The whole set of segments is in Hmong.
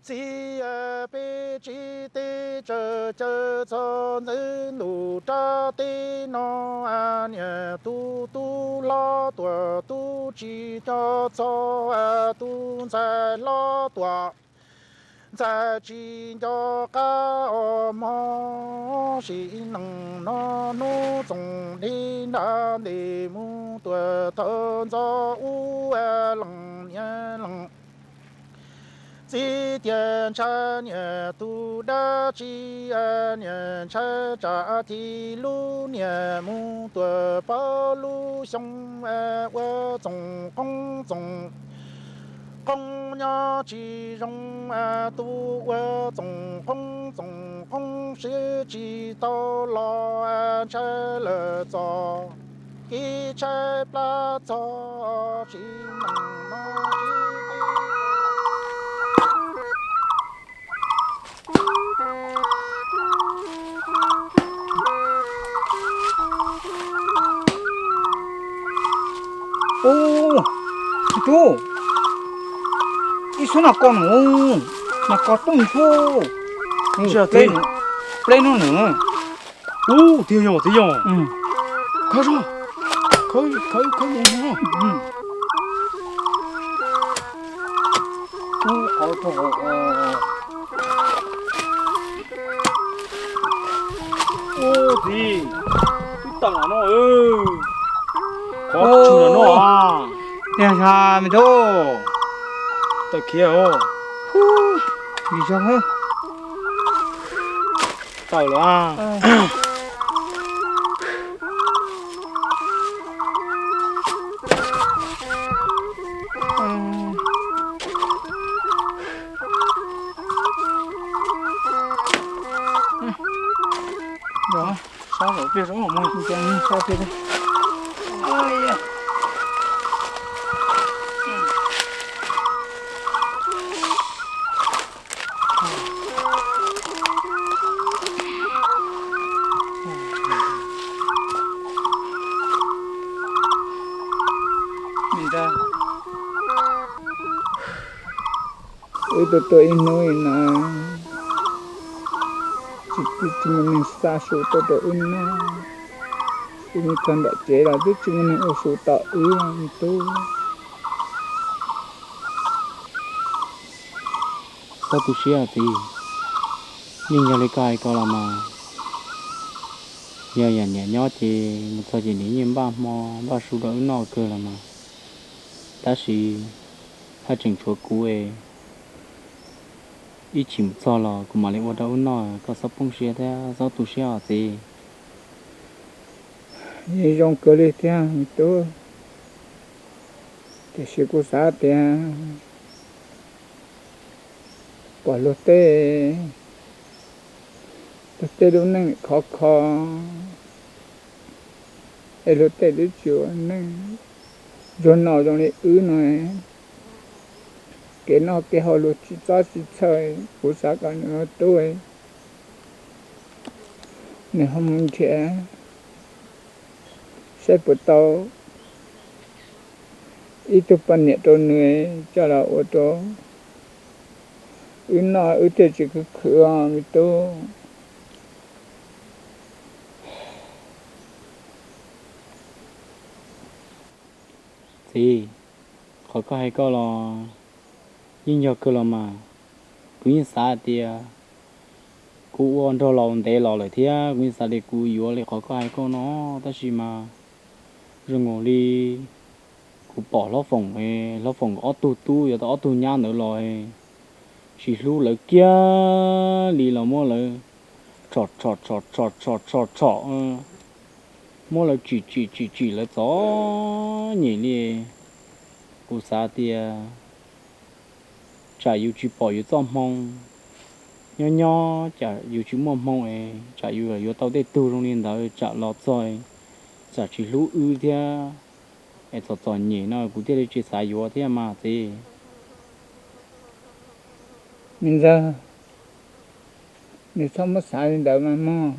Txiv peb tsis teb tsaws caw txog ntxwb ntuj rab teb no, niam tub tub hlob tuam tub tsis nco txog, tub ntxhais hlob tuam ntxhais tsis nco qab os mog. Sim neej no hnub txoos deb nra ntes mus tuam thawj ntxov ub, leej niam leej txiv tias ntshai niam tus dab tsi, niam ntshai tsam thim lub niam mus tuam pab lub xyoo, ua txoos qoob txoos qoob nyob tsis zoo, tus ua txoos qoob txoos qoob siab tsis tau los, ntshai lawm txog kev tshaib plab txog sim neej no. Ub, tub, ib xub nas kos nus, nas kos tooj xub, pleb no nus. Ub, tiag yog, tiag yog. Khawb, khawb, khawb mus no. Ub, qhov rau hauv. Ub, txiv, twb tawm los no. Qhov tsis los no. Tiag yog me tub. Tawm khiav os. Tawm lawm. Sab zaum pliag zoo mus sab pliag. Wb tuaj tuaj ib hnub no, tsis muaj neeg xa su tuaj rau wb noj. Wb mus txog nram tsev los twb tsis muaj neeg ua su tom wb me tub. Txhob tu siab txiv, yeej yog li koj hais ko los mas. Yog yam niam nyob ces mus txog ces niam yeej npaj hmo npaj su rau wb noj kawg los mas. Tab sis haj tseem tshuav kuv es ib chim mus txog los kuv mam li ua rau wb noj, koj txhob poob siab thiab txhob tu siab os txiv. Yeej zoo kawg li thiab me tub, tiam sis kuv xav tias pom luag tej, luag tej lub neej khov kho, es luag tej twb tsis ua neej zoo no zoo li wb no, kev noj kev haus luag tsis txob tsis txhawj. Kuv xav kom nws tub, nws ho mus nrhiav saib puas tau ib tug poj niam rau nws coj los ua rau wb noj wb thiaj tsis khwv khwv os me tub. Txiv, qhov koj hais koj los yeej yog kawg los mas. Kuv yeej xav hais tias kuv ua nrog laus ntev los lawm thiab kuv yeej xav tias kuv yuav li qhov koj hais koj no, tab sis mas zoo nkaus li kuv pom hlob Foom, hlob Foom ob tug tub yuav tau ob tug nyab ntawd los tsis hlub lawv kiag li los muab lawv tshom tshom tshom tshom tshom tshom tshom, muab lawv tsim tsim tsim tsim lawv txom nyem li. Kuv xav tias tsam yus tsis pom yus txoj hmoo, nyob nyob tsam yus tsis muaj hmoo es tsam yus yuav tau tej tug zoo li ntawd tsam los txog tsam tsis hlub wb thiab es txom txom nyem no kuv thiaj li tsis xav yuav thiab mas txiv. Me ntxawg, nws txhob muab xav li ntawd mas mog,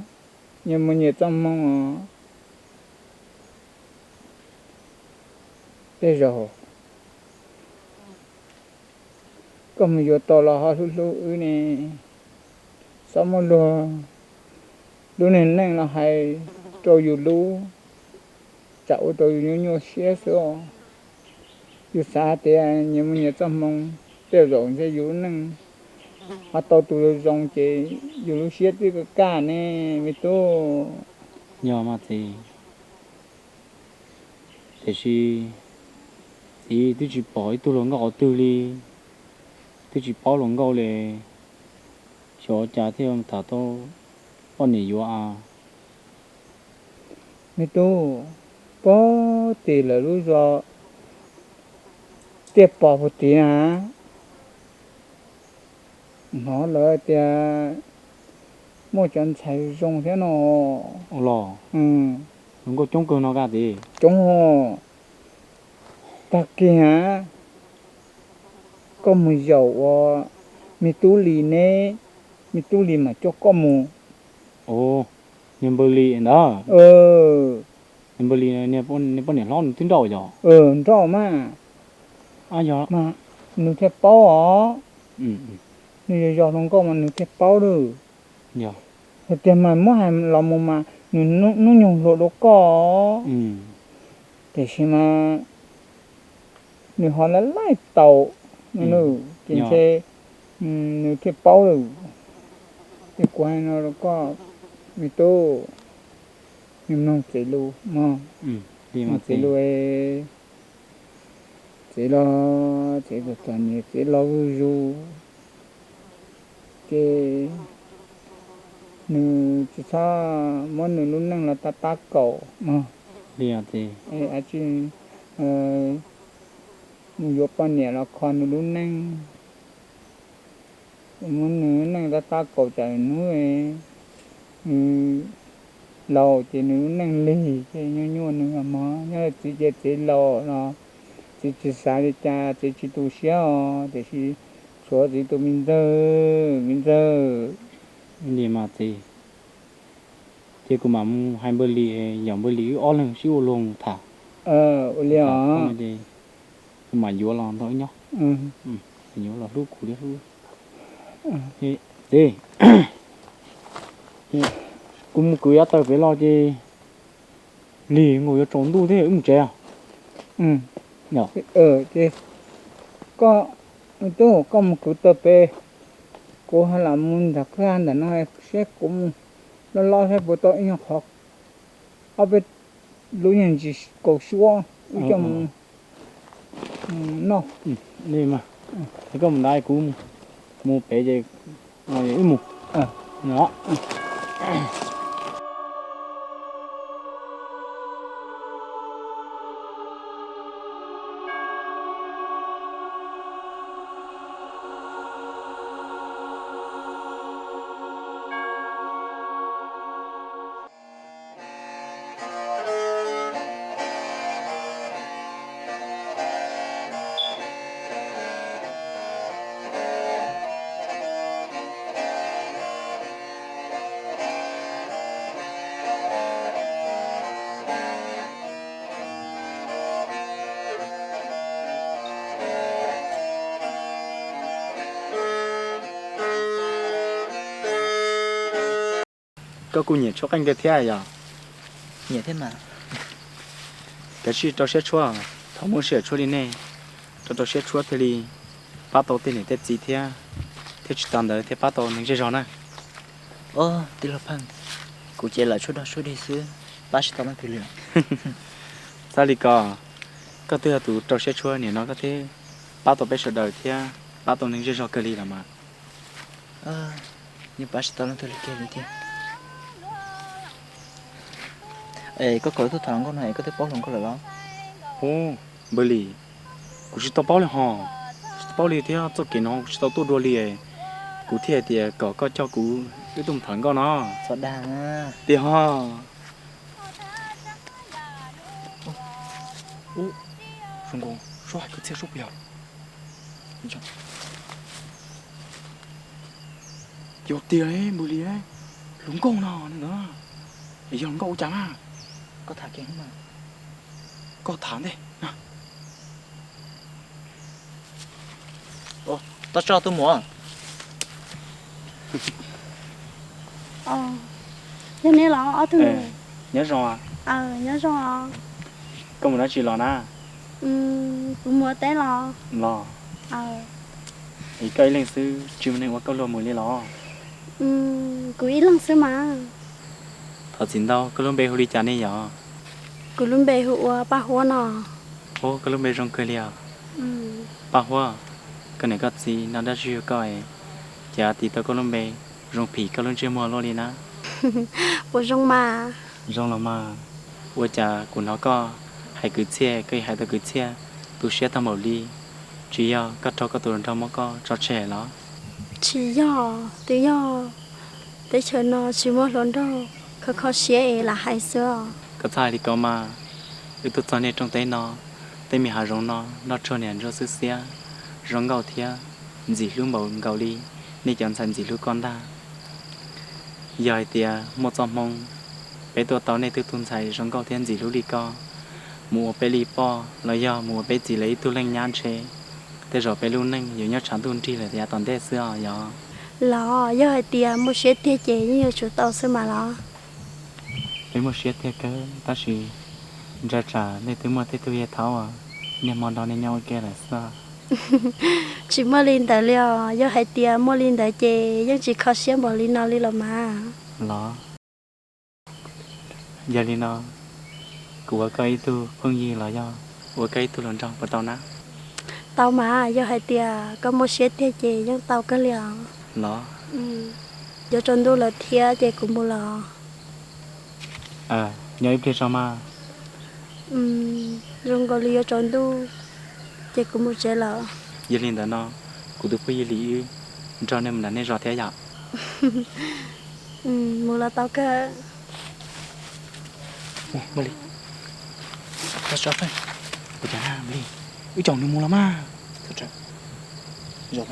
nyias muaj nyias txoj hmoo os. Tej zaum Koj mus yuav tau los ho hlub hlub wb ne, txhob muab luag lub neej neej los hais rau yus lub, tsam ua rau yus nyuaj nyuaj siab xwb os. Yus xav hais tias nyias muaj nyias txoj hmoo, tej zaum ntshe yus lub neej ho tau tus zoo zoo ces yus lub siab twb kaj kaj ne, me tub. Yog mas txiv, tiam sis txiv twb tsis pom ib tug hluas nkauj qhov twg li, twb tsis paub hluas nkauj li, xyov cas thiaj tham tau poj niam yuav a. Me tub, pog tim lawv lub zos tiaj pom puag tid na, hnov lawv tias muaj cov ntxhais zoo thiab no. Los, hluas nkauj coob kawg no kaj txiv. Coob os. Tag kis na, koj mus yaum ua me tub Lis ne, me tub Lis mam coj koj mus. Niag Npawg Lis ntawd. Niag Npawg Lis, niag poj niam hlob nws twb nrauj yog? Nrauj mas, mas nws thiaj paub os. Nws yog yog hluas nkauj mas nws thiaj paub lawm. Hais tias mas muab hais los mus mas nws hnub nyoog hluas dua koj, tiam sis mas nws ho laij laij taus, ces ntshe nws thiaj paub lawm. Ces kuv hais no rau koj, me tub, mloog txiv lus mog, mloog txiv lus. Txiv los txiv txom txom nyem, txiv los zuj zus, ces nws tsis txhob muab nws lub neej los tab tab kaum mog. Li txiv, mus yuav poj niam los kho nws lub neej, muab nws lub neej tab tab kaum tsam hnub nws laus ces nws lub neej lig ces nyuaj nyuaj nws mog. Nyob li txiv ces txiv laus los txiv tsis xav li cas, txiv tsis tu siab os, tiam sis tshuav txiv tus me ntxawg, me ntxawg. Li mas txiv, ces kuv mam mus hais Npawg Lis, yaum Npawg Lis wb ob leeg sib ua luag mus tham. Ua li os. Kuv mam yuav los nrog wb nyob, yuav los hlub kuv thiab hlub. Txiv, kuv mus kwv yav taws pem los ces lig nkaus yuav tsaus ntuj thiab, wb mus tsev os. Ces koj, tub, koj mus kwv taws pem, kuv ho lam mus nram kwj ha ntawm no seb kuv mus lob lob saib puas tau ib nyuag qhov, ob peb lub nyuag ntsis kaus suab wb coj mus noj. Li mas, es koj mus ntawd kuv mus pem ces wb mus. Koj kuj nyiam tshuab qeej kawg thiab yog? Nyiam thiab mas. Kav tsij rau siab tshuab, thov muaj sij hawm tshuab li nej, rau rau siab tshuab thiaj li pab tau tej niam tej txiv thiab, thiab tsis tas ntawd thiaj pab tau neeg zej zog na. Ob, tij laug Pheej, kuv ces lam tshuab dog tshuab dig xwb, pab tsis tau leej twg li. Txhob li ko, koj twb yog tus rau siab tshuab, nim no koj twb pab tau peb sawv daws thiab pab tau neeg zej zog kawg li los mas. Yeej pab tsis tau leej twg li kiag li thiab. Es koj kom wb tuaj tham hluas nkauj no es koj twb paub hluas nkauj lawm los? Ub, Npawg Lis, kuv tsis tau paub li hos. Tsis tau paub li thiab, txoj kev no kuv tsis tau tuaj dua li. Kuv thiaj hais tias kom koj coj kuv wb tuaj mus tham hluas nkauj no. Txhob dag na. Tiag hos. Ub, zoo nkaus suab hais kwv txhiaj suab puas yog? Yog tiag Npawg Lis, hluas nkauj no ntag. Es yog hluas nkauj ua cas na? Koj tham kiag, koj tham ntej na. Tab sis tuaj mus. Yog nej los ob tug? Nyob zoo. Nyob zoo. Koj mus dab tsi los na? Kuv mus ua teb los. Los? Koj ib leeg xwb tsis muaj neeg ua koj luag mus li los? Kuv ib leeg xwb mas. Thov txim ntau, koj lub npe hu li cas ne yom? Kuv lub npe hu ua Paj Huab no. Ub, koj lub npe zoo kawg li os. Paj Huab, koj niam koj txiv noj dab tsi rau koj es cas tis tau koj lub npe zoo phim koj lub ntsej muag luaj li na? Puas zoo mas? Zoo los mas. Ua cas kuv hnov koj hais kwv txhiaj koj hais tau kwv txhiaj tu siab tag npaum li? Tsis yog koj raug koj tus hluas nraug muab koj tso tseg los? Tsis yog, twb yog teb chaws no tsis muaj hluas nraug, kho kho siab es lam hais xwb os. Koj txhob hais li ko mas, wb tuaj txog nej rooj teb no, tej me hav zoov no noj tsuag niam ntsuag xwb xiab, zoo nkauj thiab ntxim hlub npaum nkaus li nej cov ntxhais ntxim hlub koj ntag. Yog hais tias muaj txoj hmoo peb tuaj tau nej tug ntxhais zoo nkauj thiab ntxim hlub li koj mus ua peb li poj los yog mus ua peb txiv lawv ib tug leej nyab ntshe tej zaum peb lub neej yuav nyob tshav ntuj nrig lawm yav tom ntej xwb os yog. Los yog hais tias muaj siab tiag ces yeej yuav tsum tau xwb mas los. Peb muaj siab tiag kawg tab sis ntshe tsam nej twb muaj tej tug yawg thaub, niaj hmo nrog nej nyob ua ke lawm xwb. Tsis muaj li ntawd li os, yog hais tias muaj li ntawd ces yeej tsis kho siab npaum li no li los mas. Los, yog li no kuv ua koj ib tug phooj ywg los yog ua koj ib tug hluas nraug puas tau na? Tau mas, yog hais tias koj muaj siab tiag ces yeej tau kawg li os. Los? Yuav tsaus ntuj lawm thiab ces kuv mus los. Nyob ib pliag tso mas. Zoo nkaus li yuav tsaus ntuj ces kuv mus tsev lawm. Yog li ntawd no kuv tus phooj ywg Lis wb nrog nej mus nram nej zos thiab yom? Mus los tau kawg. Npawg Lis, ua cas na Npawg Lis, wb caum nws mus los mas. Los,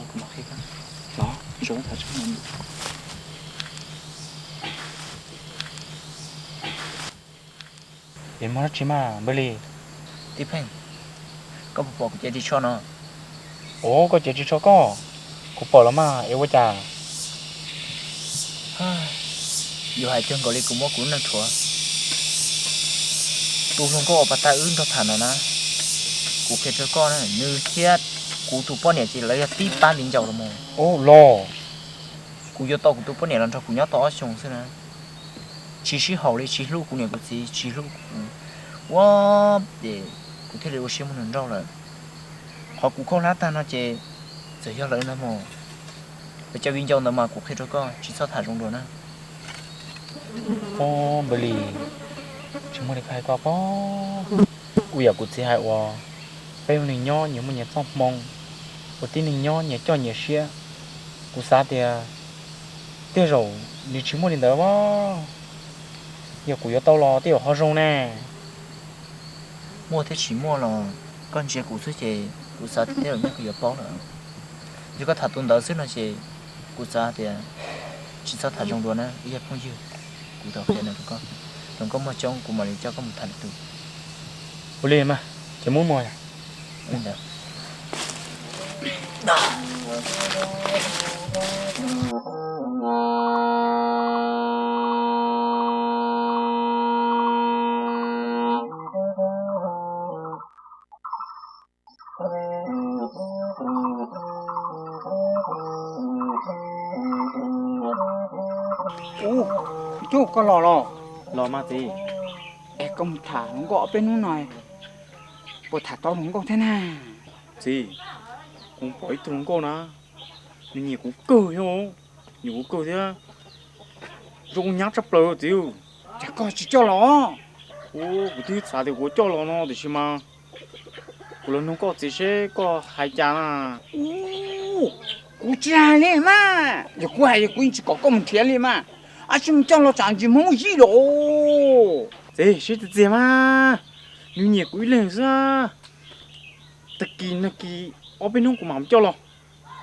es muaj dab tsi mas Npawg Lis? Tij Pheej, koj puas pom kuv cev ris tsho no? Ua, koj cev ris tsho koj? Kuv pom los mas, es ua cas? Yuav hais cuag nkaus li kuv muab kuv lub neej rhuav. Tus hluas nkauj uas pas tas wb nrog tham no na, kuv qhia rau koj na, nws thiab kuv tus poj niam ces lawv yog tib pab viv ncaus los mas. Los, kuv yuav tau kuv tus poj niam los nrog kuv nyob tau ob xyoos xwb na. Tsis sib haum li, tsis hlub kuv niam kuv txiv, tsis hlub kuv, ua, ces kuv thiaj li ua siab muab nws nrauj lawm. Qhov kuv khaub hlab tag no ces txawm yog lawv ntag mas. Lawv cov viv ncaus ntawd mas kuv qhia rau koj tsis txhob tham zoo dua na. Ub, Npawg Lis, tsis muaj li koj hais koj pob. Kuv yam kuv txiv hais uas peb ua neeg nyob nyias muaj nyias txoj hmoo, ua tib neeg nyob nyias coj nyias siab. Kuv xav tias tej zaum nws tsis muaj li ntawd os. Yog kuv yuav tau los tej zaum ho zoo ne. Muaj thiab tsis muaj los koj ntsia kuv xwb ces kuv xav tias tej zaum nyob kuv yuav paub lawm. Yog koj tham tus ntawd xwb no ces kuv xav tias tsis txhob tham zoo dua na, ib yam phooj ywg. Kuv tau qhia no rau koj, rau koj muaj coob kuv mam li coj koj mus tham lwm tus. Ua li mas, ces muab mus. Ub, tub, koj los los? Los mas txiv. Es koj mus tham hluas nkauj ob peb hnub no, puas tham tau hluas nkauj thiab na? Txiv, kuv pom ib tug hluas nkauj na, nws nyiam kuv kawg thiab, nyiam kuv kawg thiab, zoo ua nyab tshaj plaws txiv. Cas koj tsis coj los? Ub, kuv twb xav tias kuv coj los no tiam sis mas kuv los nug koj txiv seb koj hais cas na. Ub, kuv tsis hais li mas, yog kuv hais yog kuv yeej tsis kom koj mus nrhiav li mas. Ab, tsis mus coj los tsam ntsis Hmoob zij los. Txiv, sib txias txias mas, nws nyiam kuv ib leeg xwb. Tag kis nag kis ob peb hnub kuv mam coj los.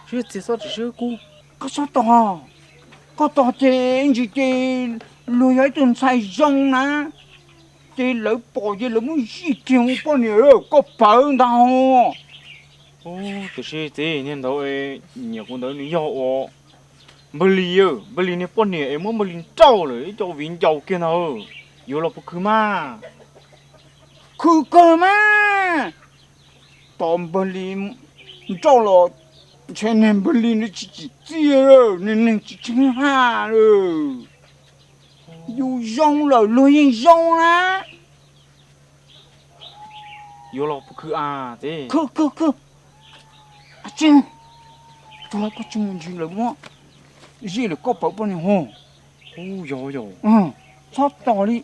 Sib txias txhob tsis sib kub. Koj txhob tos, koj tos ces ntsis ces luag yog ib tug ntxhais zoo na, ces lawv pom ces lawv muab zij kiag ua poj niam, koj pawv ntag. Tiam sis txiv, niag ntawd nyiam kuv ntawd nws yog ua npawg Lis, npawg Lis niag poj niam es muab npawg Lis nrauj lawm ib co viv ncaus kiag ntag. Yuav los puas khwv mas? Khwv kawg mas. Tos npawg Lis nrauj los ntshe niag npawg Lis nws tsis tsim txiaj, niag neeg tsis tseeb haj lawm. Yus zoo lawm luag yeej zoo na. Yuav los puas khwv a txiv? Khwv, khwv, khwv. Tsis, tsuag koj tsis mus ntsib lawv muab zij lawm koj pawv poj niam hos. Yog yog. Txhob tos li.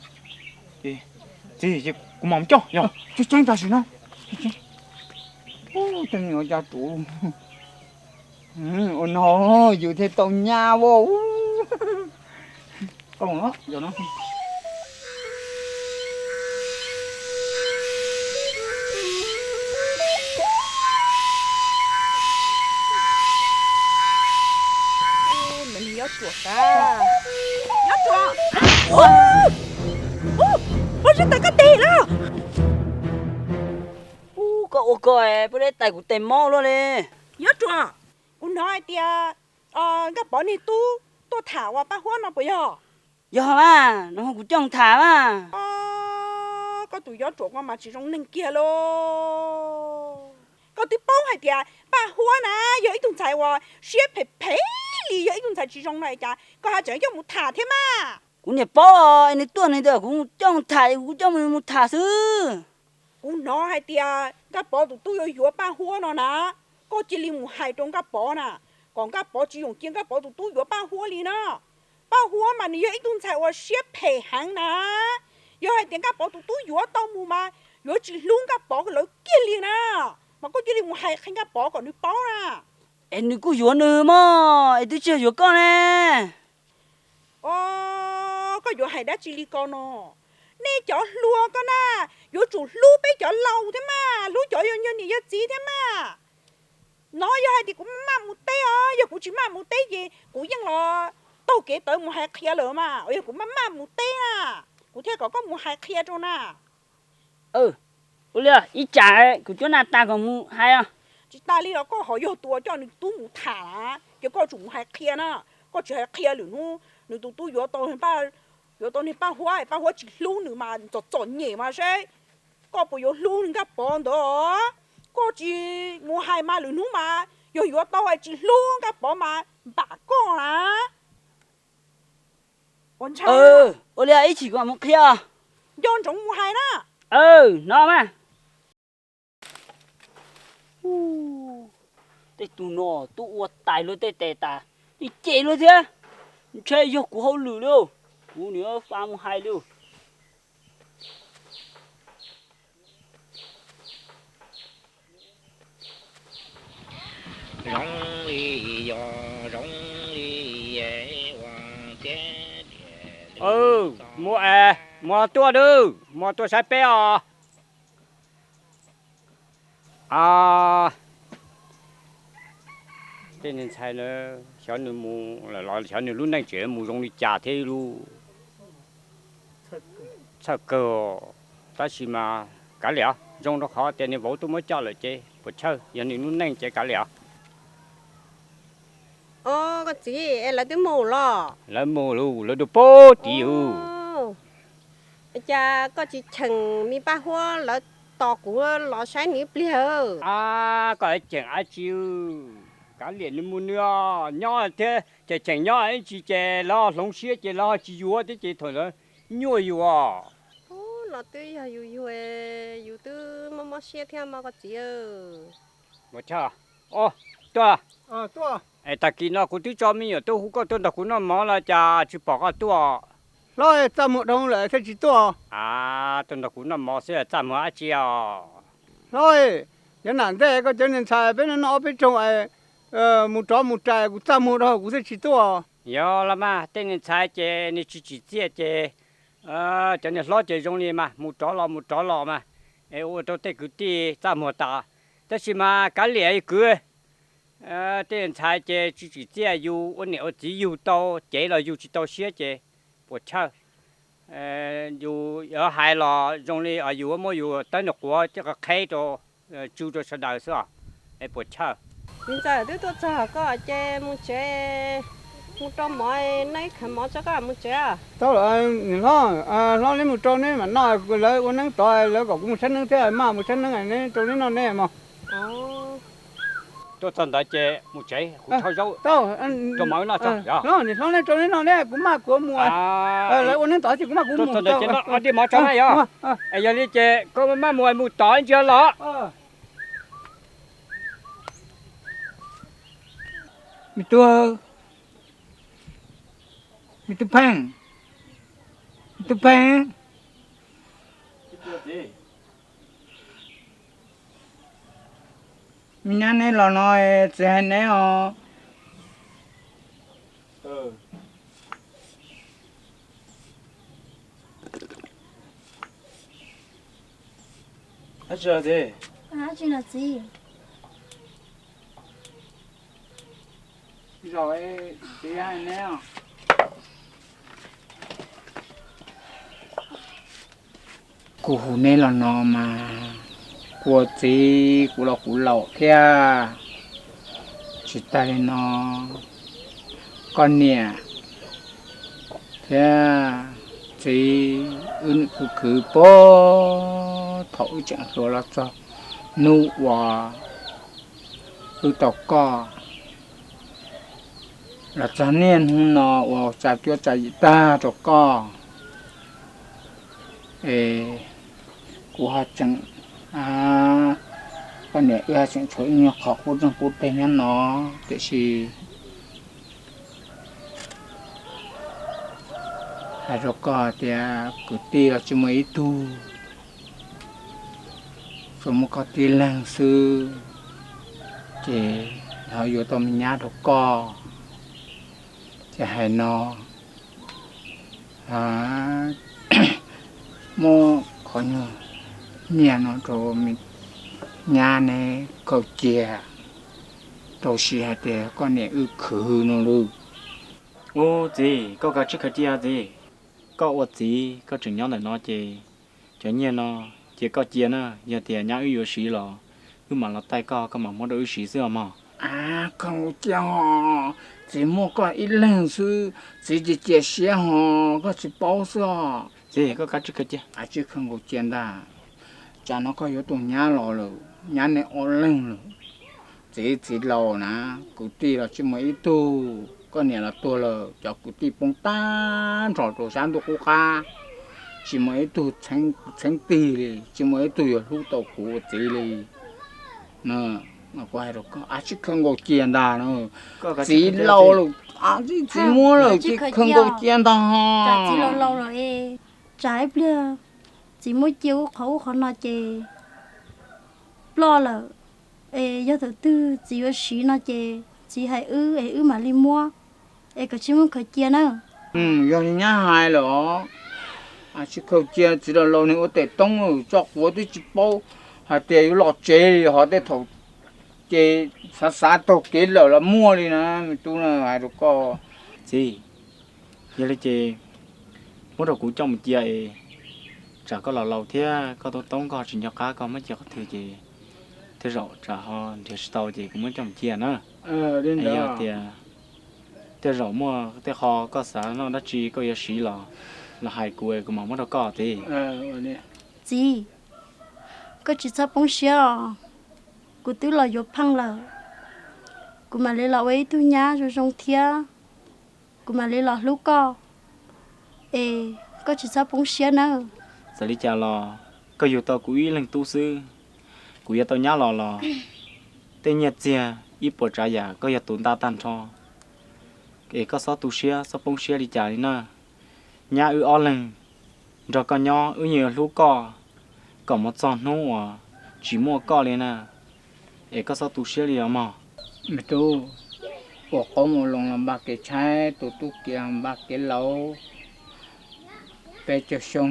Txiv, kuv mam coj yog. Tseeb tseeb tam sim no. Ua no yus thiaj tau nyab as. Nyob Ruam, Pov Zeb tais koj tes lawm. Ub, koj ua ko puas deb tais kuv tes mob luaj li. Nyob Ruam, kuv hnov hais tias Nkaj Pov niag tub tuaj tham uas Paj Huab no puas yog? Yog mas, no kuv coj tham mas. Koj tus Yob Ruam ko mas tsis zoo neeg kiag lauj. Koj twb paub hais tias Paj Huab na yog ib tug ntxhais uas siab phem phem li, yog ib tug ntxhais tsis zoo no cas koj ho tseem coj mus tham thiab mas. Kuv niam paub es nws tuaj nws tias kuv coj mus tham, kuv coj mus tham xwb. Kuv hnov hais tias Nkaj Pov tus tub yuav yuav Paj Huab no na, koj cia li mus hais rau Nkaj Pov na, kom Nkaj Pov tsis yoom cia Nkaj Pov tus tub yuav Paj Huab li na. Paj Huab mas nws yog ib tug ntxhais uas siab phem heev na. Yog hais tias Nkaj Pov tus tub yuav tau mus mas yuav tsis hlub Nkaj Pov lawv kiag li na. Mas koj cia li mus hais qhia Nkaj Pov kom nws paub na. Es nws kuj yuav nws mog, es twb tsis yog yuav koj ne. Os, koj yuav hais dab tsi li ko no? Nej cov hluas ko na, yuav tsum hlub peb cov laus thiab mas, hlub cov yog niam yog txiv thiab mas. No yog hais tias kuv maj mus teb os, yog kuv tsis maj mus teb ces kuv yeej los taug kev tawv mus hais qhia lawm mas, yog kuv maj maj mus teb na, kuv thiaj kom koj mus hais qhia rau na. Ua li, ib tsam kuv cuab nas tas kom mus hais os. Tsis tas li los koj ho yog tus coj nws tub mus tham na, ces koj tsum mus hais qhia na. Koj tsis hais qhia lwm hnub nws tus tub yuav tau, yuav tau niag Paj Huab, Paj Huab tsis hlub nws mas txom txom nyem mas seb koj puas yuav hlub Nkaj Pov ntawd. Koj tsis mus hais mas lwm hnub mas yog yuav tau es tsis hlub Nkaj Pov mas npam koj na. Ua li ib chim kuv mam mus qhia. Nco ntsoov mus hais na. No mas. Tej tug no tuaj ua tais luag tej tes tas, ib ce luag thiab. Ntshe yog kuv hauj lwm li, kuv niam fa mus hais li. Zoo li yog zoo li ua tiab tias, muaj es, muaj tuaj dub, muaj tuaj saib peb os. Tej niag ntxhais xyov nws mus los xyov nws lub neej tseem mus zoo li cas thiab lub. Txhawj kawg, tab sis mas kav liam, zoo rau qhov tias niag vauv tuaj muab coj lawm ces puas chawj, yog nws lub neej ces kav liam. Os, koj txiv, es lawv twb mus los? Lawv mus lawm, lawv dua pem tid. Cas koj tsis cheem me Paj Huab lawv tos kuv los saib nws ib pliag? Koj cheem dab tsi, kav liam nws mus nws os, nyob thiab cheem cheem nyob ib ntsis ces lawv hloov siab ces lawv tsis yuav thiab ces thaum ntawd nyuaj yus os. Los twb yog yus yug, yus twb mob mob siab thiab mas koj txiv. Tuaj, es tag kis no kuv twb tso me nyuam tuaj hu koj tuaj nrog kuv noj mov los cas tsis pom koj tuaj? Hlob, txaj muag dhau lawm thiaj tsis tuaj. Tuaj nrog kuv noj mov xwb txaj muag dab tsi os? Hlob, cov nam ntej koj cov niag ntxhais peb noj noj ob peb rooj, mus rov mus rais kuv txaj muag dhau kuv thiaj tsis tuaj. Yog los mas, tej niag ntxhais ces nws tsis tsim txiaj ces cov niag hlob ces zoo li mas mus rov los mus rov los mas, es ua rau tej kwv tij txaj muag tas. Tab sis mas kav liam kwv, tej niag ntxhais ces tsis tsim txiaj, yus ua niam ua txiv yug tau cev los yug tsis tau siab ces puas chawj. Yus yuav hais los zoo li yus muab yus tawb nws quav coj qheb rau, tsu rau sawv daws xwb os. Puas chawj? Txiv ntxawm, twb tuaj txog koj ces mus tsev, mus rau mov, noj ib khav mov tso koj mus tsev. Tau lawm niam hlob, hlob neb mus rau neb mam noj, lawv ua neeb tod lawv kom kuv mus tshab neeb thiab, maj mus tshab neeb, neb rau neb noj neb mog. Tuaj txog ntawd ces mus tsev, kuv rho zaub rau mov wb noj tso. Hlob niam hlob neb rau neb noj neb, kuv maj kuv mus. Lawv ua neeb tod ces kuv maj kuv mus. Tuaj txog ntawd ces noj ib diav mov tso na yog. Es yog li ces koj maj mus mus tod ntsia los. Me tub, me tub Pheej, me tub Pheej, me nyab neb los no, txiv hais neb os. Kuv hu neb los no mas, kuv ua txiv kuv los kuv laus thiab. Tsis tas li no, koj niam thiab txiv wb nim khwv khwv puag thaum wb tseem hluas los txog hnub uas wb tau koj, los txog niaj hnub no uas tsa cuab tsa yim tag rau koj. Es kuv ho tseem, koj niam wb ho tseem tshuav ib nyuag qhov qub rooj qub teg nyob no, tiam sis hais rau koj tias kwv tij los tsis muaj ib tug, tsuas muaj koj tib leeg xwb, ces ho yuav tau me nyab rau koj. Ces hais no, muab qhov nyuag nyiaj no rau me nyab neb khaws cia, rau siv hais tias koj niam wb khwv no lauj. Ub txiv, koj kav tsij khaws cia txiv. Koj ua txiv koj tseem nyob ntawm no ces cov nyiaj no cia koj cia na, yog tias nyab wb yuav siv los wb mam los taij koj, koj mam muab rau wb siv xwb os mog. Khaws nkaus cia os, txiv muaj koj ib leeg xwb, txiv cia cia siab hos koj tsis paub xwb os. Txiv, koj kav tsij khaws cia. Kav tsij khaws nkaus cia ntag. Tsam no koj yuav tus nyab los lawm, nyab neb ob leeg lawm. Txiv txiv laus na, kwv tij los tsis muaj ib tug, koj niam los tuag lawm, cov kwv tij poob tag nrho rau sab ntuj qub qab, tsis muaj ib tug txheeb tig li, tsis muaj ib tug yuav hlub tau kuv ua txiv li. Kuv hais rau koj, kav tsij khaws nkaus cia ntag na. Txiv laus lawm, txiv muab lawm, khaws nkaus cia ntag. Tsam ib pliag txiv muab cia ub qhov ub qhov no ces ploj lawm, es yog thaum twg txiv yuav siv no ces txiv hais wb es wb mam li muab, es kav tsij muab khaws cia na. Yog li nyab hais lawm os, kav tsij khaws cia, txiv laus laus nws ua tes toob tso quav twb tsis paub hais tias yuav los tsev li, ho tej thaum ces xav xav taug kev lawm los muaj li na, me tub na, hais rau koj. Txiv, yog li ces muab rau kuv coj mus cia es tsam koj los laus thiab koj toob toob koj tsis nco qab koj muab cia qhov twg ces tej zaum tsam ho nrhiav tsis tau ces kuv muab coj mus cia na. Yog tias tej zaum muaj tej qho koj xav noj dab tsi koj yuav siv los, los hais kuv es kuv mam muab rau koj txiv. Txiv, koj tsis txhob poob siab os. Kuv twb los yuav pheej lawm, kuv mam li los ua ib tug nyab zoo zoo thiab, kuv mam li los hlub koj, es koj tsis txhob poob siab nawb. Txawm li cas los koj yug tau kuv ib leeg tub xwb, kuv yuav tau nyab los los tej nyiaj txiag ib puas tsav yam koj yog tus ntaj tag nrho, es koj txhob tu siab txhob poob siab li cas li na. Nyab wb ob leeg nrog koj nyob wb yeej yuav hlub koj kom mus txog hnub uas tsis muaj koj li na, es koj txhob tu siab li os mog. Me tub, ua qoob ua loo los npaj kev tshaib, tu tub kiav npaj kev laus. Peb caug xyoo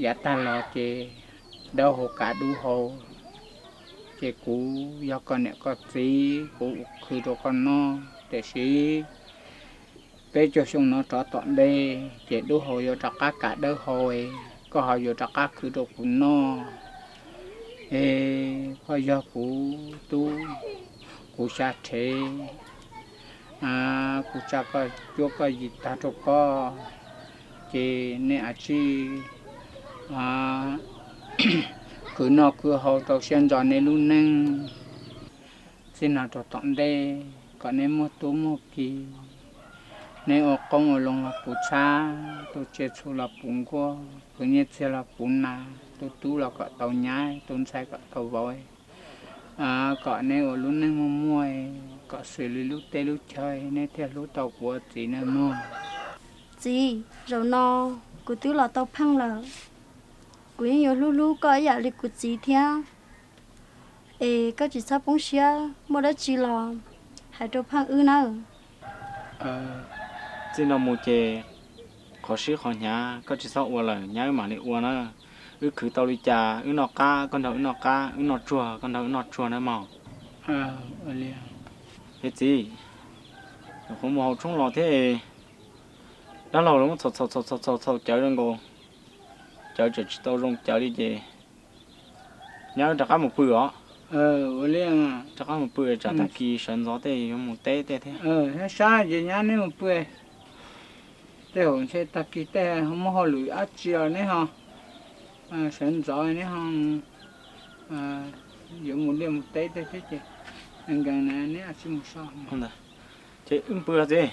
yav tag los ces dawb hau kav dub hau, ces kuv yog koj niam koj txiv kuv khwv rau koj noj, tiam sis peb caug xyoo no rov tom ntej ces dub hau yuav rov qab kav dawb hau, koj ho yuav rov qab khwv rau kuv noj. Es koj yog kuv tub, kuv xya rhev, kuv tsa koj cuab koj yig tag rau koj, ces nej a tsij khwv noj khwv haus rau siab ntso nej lub neej. Txij no rau tom ntej kom nej muaj tub muaj ki, nej ua qoob ua loo los puv txhab, tu tsiaj txhu los puv nkuaj, khwv nyiaj txiag los puv nas, tu tub los kom tau nyab, tu ntxhais kom tau vauv, kom nej ua lub neej muaj muaj, kom xws li lub teb lub chaw, nej thiaj hlub tau kuv ua txiv nawb mog. Txiv, zaum no kuv twb los tau pheej lawm, kuv yeej yuav hlub hlub koj ib yam li kuv txiv thiab. Es koj tsis txhob poob siab, muaj dab tsi los hais rau pheej wb nawb. Txij no mus ces qhov sib qhov hnyav koj tsis txhob ua lawm, nyab wb mam li ua na. Wb khwv tau li cas wb noj qab koj nrog wb noj qab, wb noj tsuag koj nrog wb noj tsuag nawb mog. Ces txiv, nyuam qhuav mus haus tshoob los thiab, dab laug lawv muab txhaum txhaum txhaum txhaum cawv zoo nkaus, cawv tseem tsis tau zoo cawv li ces nyab wb rov qab mus pw os. Rov qab mus pw tsam tag kis sawv ntxov tej yuav mus teb tej thiab. Sab sab ces nyab neb mus pw, tej zaum ntshe tag kis tej muaj hauj lwm dab tsi los neb ho sawv ntxov neb ho yuav mus liaj mus teb tej thiab ces nkees na neb a tsij mus so. Ces wb pw txiv.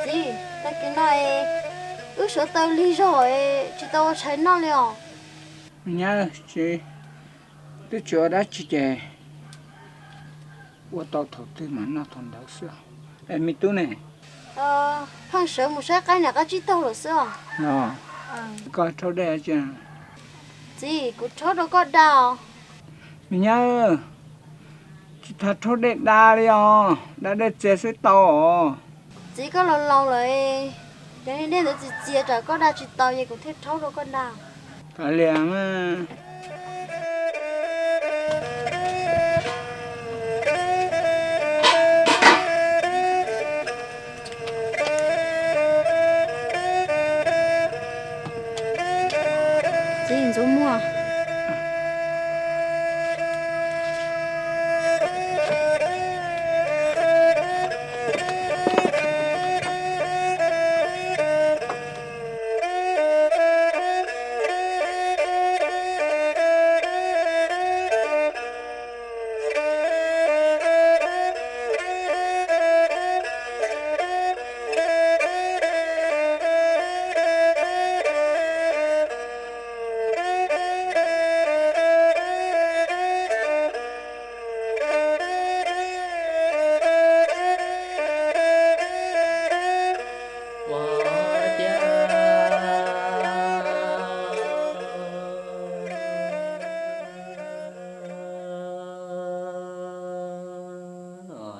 Txiv, tag kis no es wb sawv taw lig zog es tsis tau ua tshais noj li os. Nyab, tsis, twb tsis ua dab tsi ces ua tau thaum twg mas noj thaum ntawd xwb. Es me tub ne? Pheej sawv mus saib qaib niam qab tsib taug lawm xwb os. Koj rhaub dej tsi? Txiv, kuv rhaub rau koj da os. Me nyab, tsis tas rhaub dej da li os, da dej txias xwb tau os. Txiv, koj laus laus lawm, cov niag dej ntawd txias txias tsam koj da tsis tau ces kuv thiaj rhaub rau koj da. Kav liam. Txiv ntxuav muag.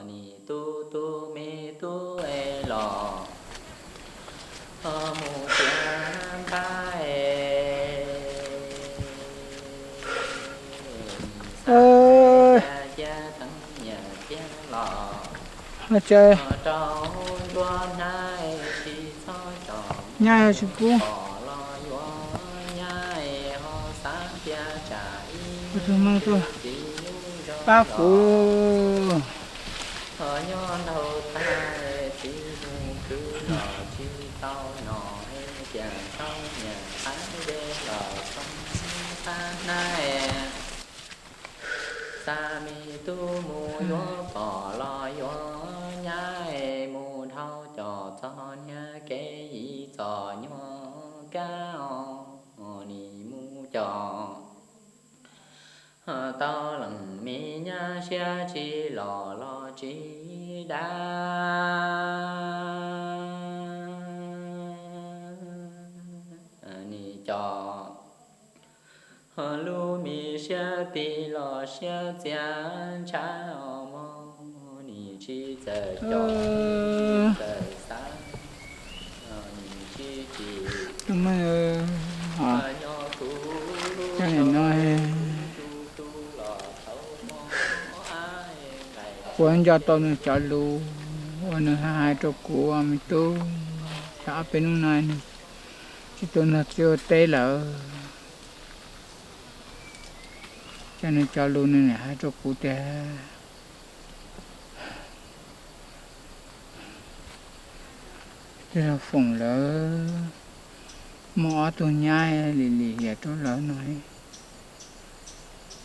Nim tub tub me tub es los mus tiav npab es cia teeb nyiam tiag los rau nruab hnab tsis txhob tsom nyab tsis pub pom los yuav nyab ho xav tias tsam ib txiv lub zog pab kuv. Ho nyob nraud tag txiv mus khwv los tsis tau noj, tiam tau nyiam qab ze los txog qab hnab. Xa me tub mus yuav pom los yuav nyab, mus dhau cov txog niag kev yim txom nyuag kab os, nim mus cov tau leej me nyab siab tsis los los tsis dav. Nim cov lub me siab tig los siab txias ntshav os mog, nim tsis txawj coj txawj xav, nim tsis tsis nyob kuv no. Kuv nco tau nws cov lus uas nws hais rau kuv, me tub, tau ob peb hnub no nws tsis tuaj nrog txiv ua teb lawm, ces nws cov lus nws hais rau kuv tias twb yog foom lawv muaj ob tug nyab lim lim hiam rau lawv no,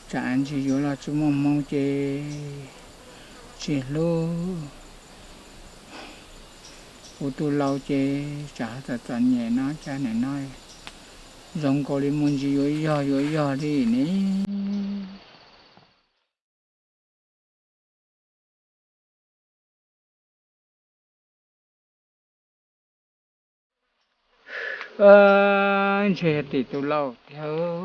tsam ntsis yuav los tsis muaj hmoo ces tsis hlub, kuv tus laus ces tsam ho txom txom nyem no cas nim no zoo nkaus li muaj ntsis yuav yog yuav yog li ne. Ntshe yog tim tus laus thiab.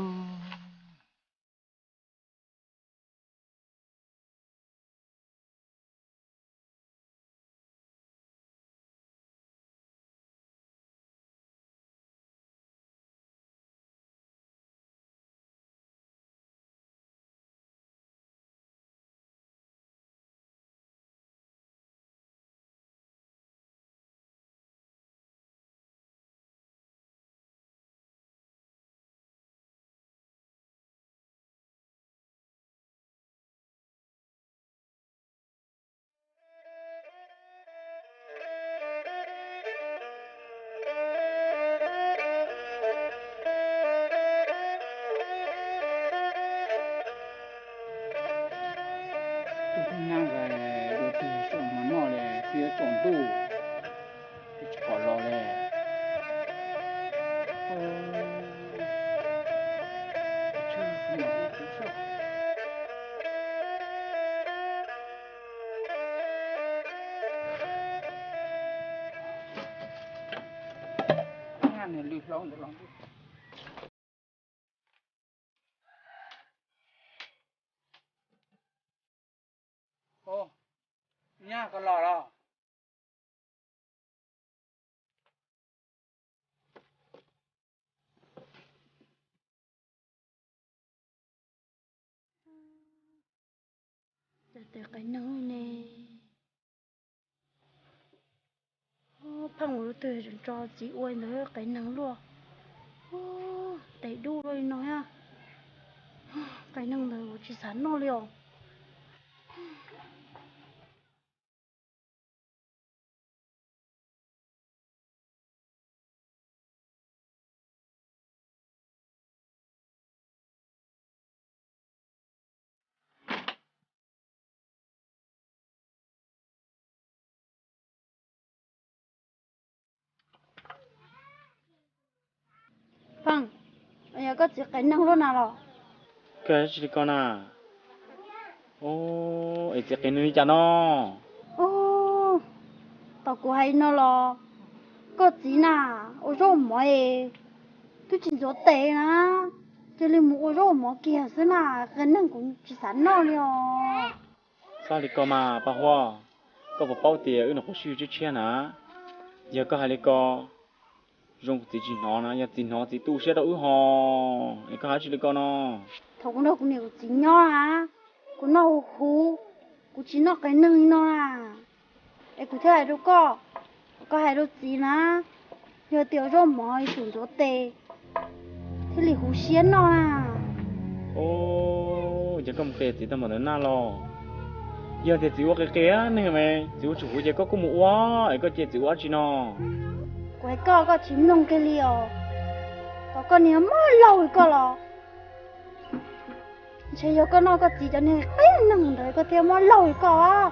Tus pheej nab nqa dua tig saum mov noj li, twb yuav tsaus ntuj, twb tsis pom los li. Nyab nws lwm hlau ntawd los. Nyab koj los los? Cas tes qaiv neeg ne? Pheej ua lub twg tso txiv ua ntawd qaiv neeg luaj. Tes dub luaj li no thiab. Qaiv neeg ntawd kuv tsis xav noj li os. Pheej, yog koj txiv qaiv neeg luaj na los? Koj hais tsis li ko na. Es txiv qaiv neeg li cas no? Ub, tau kuv hais no los, koj txiv na, ua zaub mov es twb tsis ntxuav tes na, cia li mus ua zaub mov kiag xwb na, qaiv neeg kuv tsis xav noj li os. Txhob li ko mas Paj Huab, koj puas paub tias wb nyuam qhuav sib yug tshiab tshiab na? Yog koj hais li ko, zoo kuv txiv tsis hnov na, yog txiv hnov txiv tu siab rau wb ho. Es koj hais tsis li ko no. Thaum kuv nrog kuv niam kuv txiv nyob na, kuv noj huv huv, kuv tsis noj qaiv neeg li no na. Es kuv thiaj hais rau koj, koj hais rau txiv na, yog tias ua zaub mov yuav tsum ntxuav tes thiaj li huv siab noj na. Yog koj mus qhia txiv tau npaum ntawd na los, yog tias txiv ua qia qia neeg mas txiv ua tsis huv ces koj kuj mus ua, es koj cia txiv ua dab tsi no? Kuv hais koj koj tsis mloog kiag li os. Kom koj niag mob laug li koj los, ntshe yog koj noj koj txiv cov niag qia neeg ntawd koj thiaj mob laug li koj.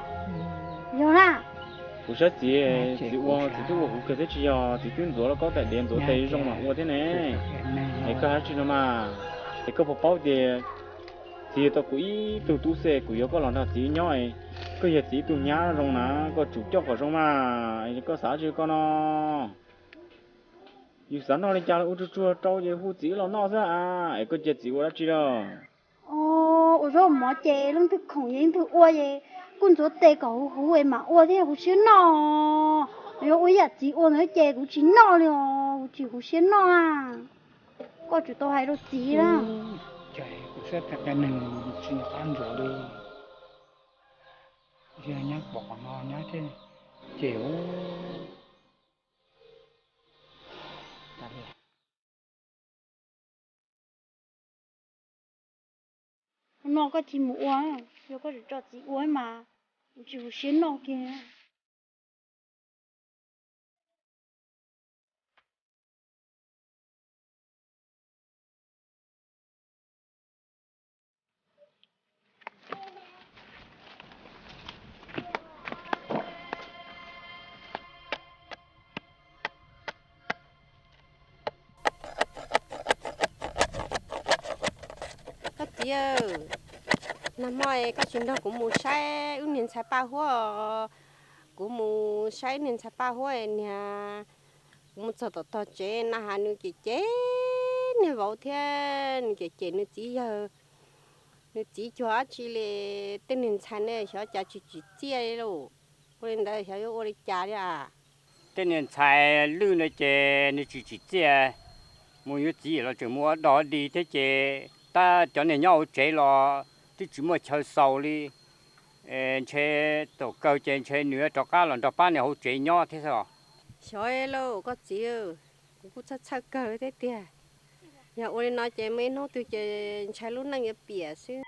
Yog na. Kuv saib txiv, txiv ua txiv twb ua huv kawg thiab, tsis yog txiv twb ntxuav lauj kaub tais diav ntxuav tes zoo mas ua thiab ne. Es koj hais dab tsi no mas, es koj puas paub tias Txiv yuav tau kuv ib tug tub xwb, kuv yuav koj los nrog txiv nyob, koj yog txiv ib tug nyab zoo na, koj tsum coj kom zoo mas. Koj xav tsi koj no? Yus xav noj li cas los ua tsuag tsuag rau ces hu txiv los noj xwb a, es koj cia txiv ua dab tsi lawm? Ua zaub mov ces leej twg khoom yeej twg ua ces kuj ntxuav tes kom huv huv es mam ua thiab huv siab noj. Yuav ua ib yam txiv ua ntawd ces kuv tsis noj li os, kuv tsis huv siab noj a. Koj tsum tau hais rau txiv na. Ces kuv saib tag neeg tsis nco qab ntsuav li. Yog nyob pom qhov no nyob thiab ces u. Hnub no koj tsis mus ua, yog koj tso txiv ua mas kuv tsis huv siab noj kiag. Koj txiv, nag hmo koj tsis nrog kuv mus saib wb niag ntxhais Paj Huab. Kuv mus saib niag ntxhais Paj Huab niag, kuv mus txog tom tog tsev na has nws cem cem niag vauv thiab nws cem cem nws txiv yawg. Nws txiv cuag dab tsi li, tej niag ntxhais ne xyov cas tsis tsim txiaj li lauj. Ua li ntawd xyov yuav ua li cas li a. Tej niag ntxhais lwj no ces nws tsis tsim txiaj, mus yuav txiv los tseem mus ua dog dig thiab ces tab cov niag nyob hauv tsev los twb tsis muaj chaw xaus li. Ntshe thaum kawg ces ntshe nws rov qab los nrog pab niag hauv tsev nyob thiab xwb os. Xyov lauj koj txiv, kuv kuj txhawj txhawj kawg thiab tiag. Yog ua li no ces muaj ib hnub twg ces ntshai lub neej yuav piam xwb.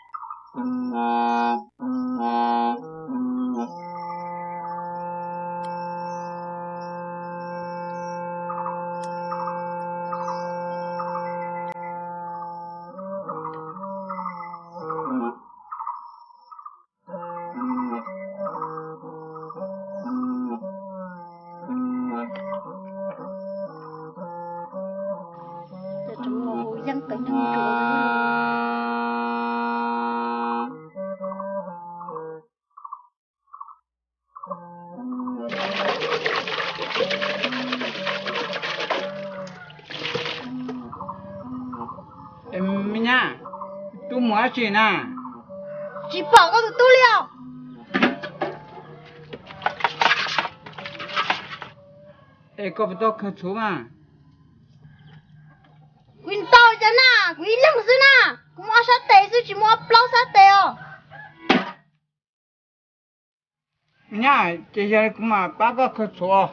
Me nyab, tub mus dab tsi na? Tsis pom koj tus tub li os. Es koj puas tau khaws txhuv mas? Kuv tau cas na, kuv ib leeg xwb na, kuv muaj ob sab tes xwb tsis muaj ob plaub sab tes os. Nyab, ces yog li kuv mam pab koj khaws txhuv.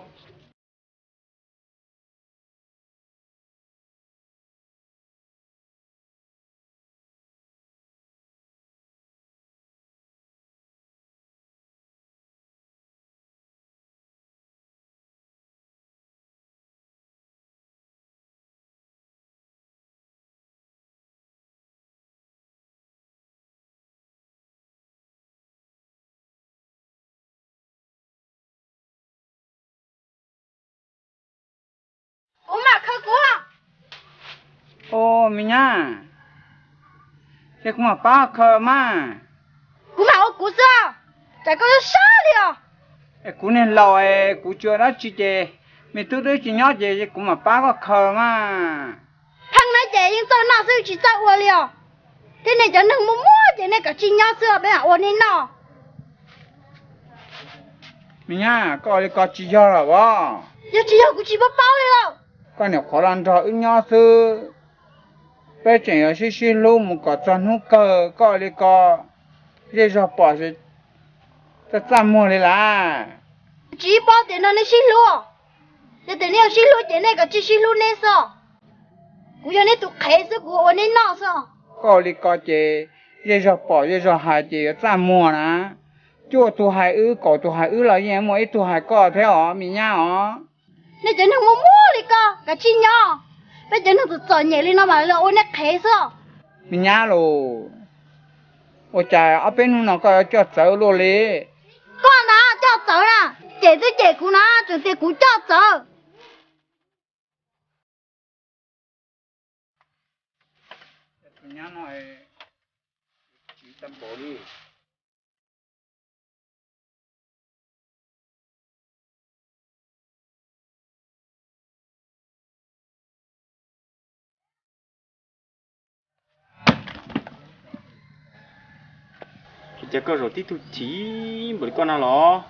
Kuv mam khaws kuv. Ua me nyab, ces kuv mam pab khaws mas. Kuv mam ua kuv xwb, tsam koj sab li os. Es kuv niag laus es kuv tsis ua dab tsi ces me tub twb tsis nyob ces kuv mam pab koj khaws mas. Pheej na ces yeej txawj noj xwb tsis txawj ua li os. Thiab nej cov neeg muaj muaj ces nej kom tsis nyob xwb peb mam ua nej noj. Me nyab, koj ua li ko tsis yog los as. Yog tsis yog kuv tsis paub paub li os. Koj nyuam qhuav los nrog wb nyob xwb, peb tseem yuav sib sib hlub mus kom txog hnub kawg, koj ua li ko zej zog pom txaj txaj muag li lawm. Tsis paub tias no nej sib hlub, yog tias nej yuav sib hlub ces nej kom tsis sib hlub nej xwb. Kuv yog nej tus qhev xwb, kuv ua nej noj xwb. Koj ua li ko ces zej zog pom zej zog hais ces yuav txaj muag na. Cuaj tus hais wb, kaum tus hais wb los yeej muaj ib tug hais koj thiab os me nyab os. Nej cov neeg muaj muaj li koj kav tsij nyob, peb cov neeg txom txom nyem li no mas los ua nej qhev xwb. Me nyab los, ua cas ob peb hnub no koj yuav coj txawv luaj li? Koj na coj txawv na, cem twb cem kuv na tseem tias kuv coj txawv. Tus nyab no, Ua cas koj zaum tib tug chim npaum li koj na los?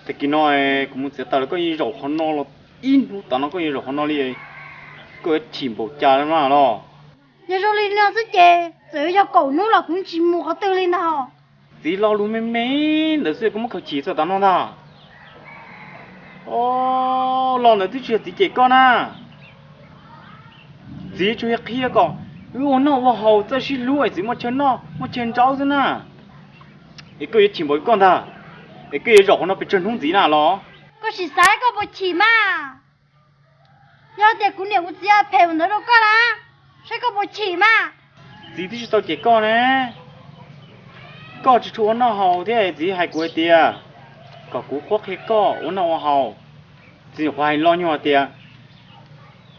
Tag kis no kuv mus txiav taws los koj yeej zaum qhov no los, ib hnub tas no koj yeej zaum qhov no li, koj yuav chim npaum cas na los? Yog zoo li no xwb ces txawm yuav yog kaum hnub los kuv tsis mus qhov twg li ntag. Txiv lo lus me me ntawd xwb koj muab khaws chim txog tav no ntag. Os, los ntawd twb tsis yog txiv cem koj na. Txiv tsuas yog qhia kom wb ua noj ua haus txawj sib hlub es txiv muaj chaw noj muaj chaw ntsaub xwb na. Es koj yuav chim npaum li koj ntag, es koj yuav zaum qhov no pes tsawg hnub ntxiv na los? Koj sim xav koj puas chim mas. Yog tias kuv niam kuv txiv phem ua ntawd rau koj na, saib koj puas chim mas. Txiv twb tsis tau cem koj ne. Koj tsis tshua ua noj haus thiab txiv hais kuv hais tias kom kuv qhuab qhia koj ua noj ua haus. Txiv nyuam qhuav hais loj nyuag tias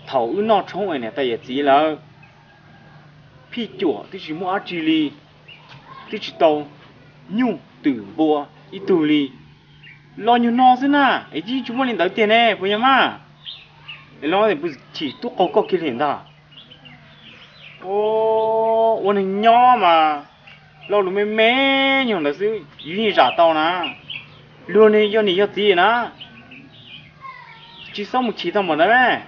thaum wb noj tshoob es niam tais yawm txiv lawv phij cuam twb tsis muaj dab tsi li, twb tsis tau nyuj twm npua ib tug li. Los nyuag no xwb na es yeej tsis muaj li ntawd tiag ne puas yog mas? Es los chim tub qaug koj kiag li ntag. Ua neeg nyob mas lo lus me me nyuag ntawd xwb yus yeej zam tau na. Luag ne yog niam yog txiv na, tsis txhob mus chim tau npaum ntawd.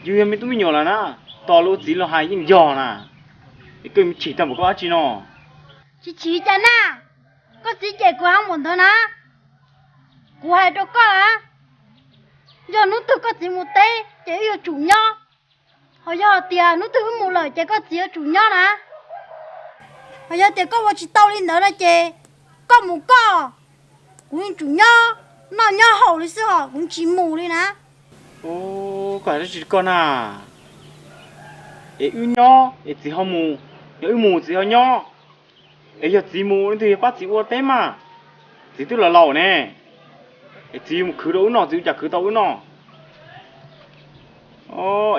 Yus yog me tub me nyuam lawm na, tos lawv ua txiv los hais yeej yog na. Es koj mus chim tau npaum koj dab tsi no? Tsis chim cas na, koj txiv cem kuv heev npaum ntawd na. Kuv hais rau koj na, yog hnub twg koj txiv mus teb ces wb yuav tsum nyob, ho yog tias hnub twg wb mus lawm ces koj txiv yuav tsum nyob na. Ho yog tias koj ua tsis tau li ntawd no ces koj mus koj, kuv yeej tsum nyob noj nyob haus li xwb ho kuv tsis mus li na. Koj hais dab tsi koj na? Es wb nyob es txiv ho mus, yog wb mus txiv ho nyob. Es yog txiv mus leej twg yog pab txiv ua teb mas? Txiv twb los laus ne, es txiv mus khwv rau wb noj txiv ua cas khwv tau wb noj?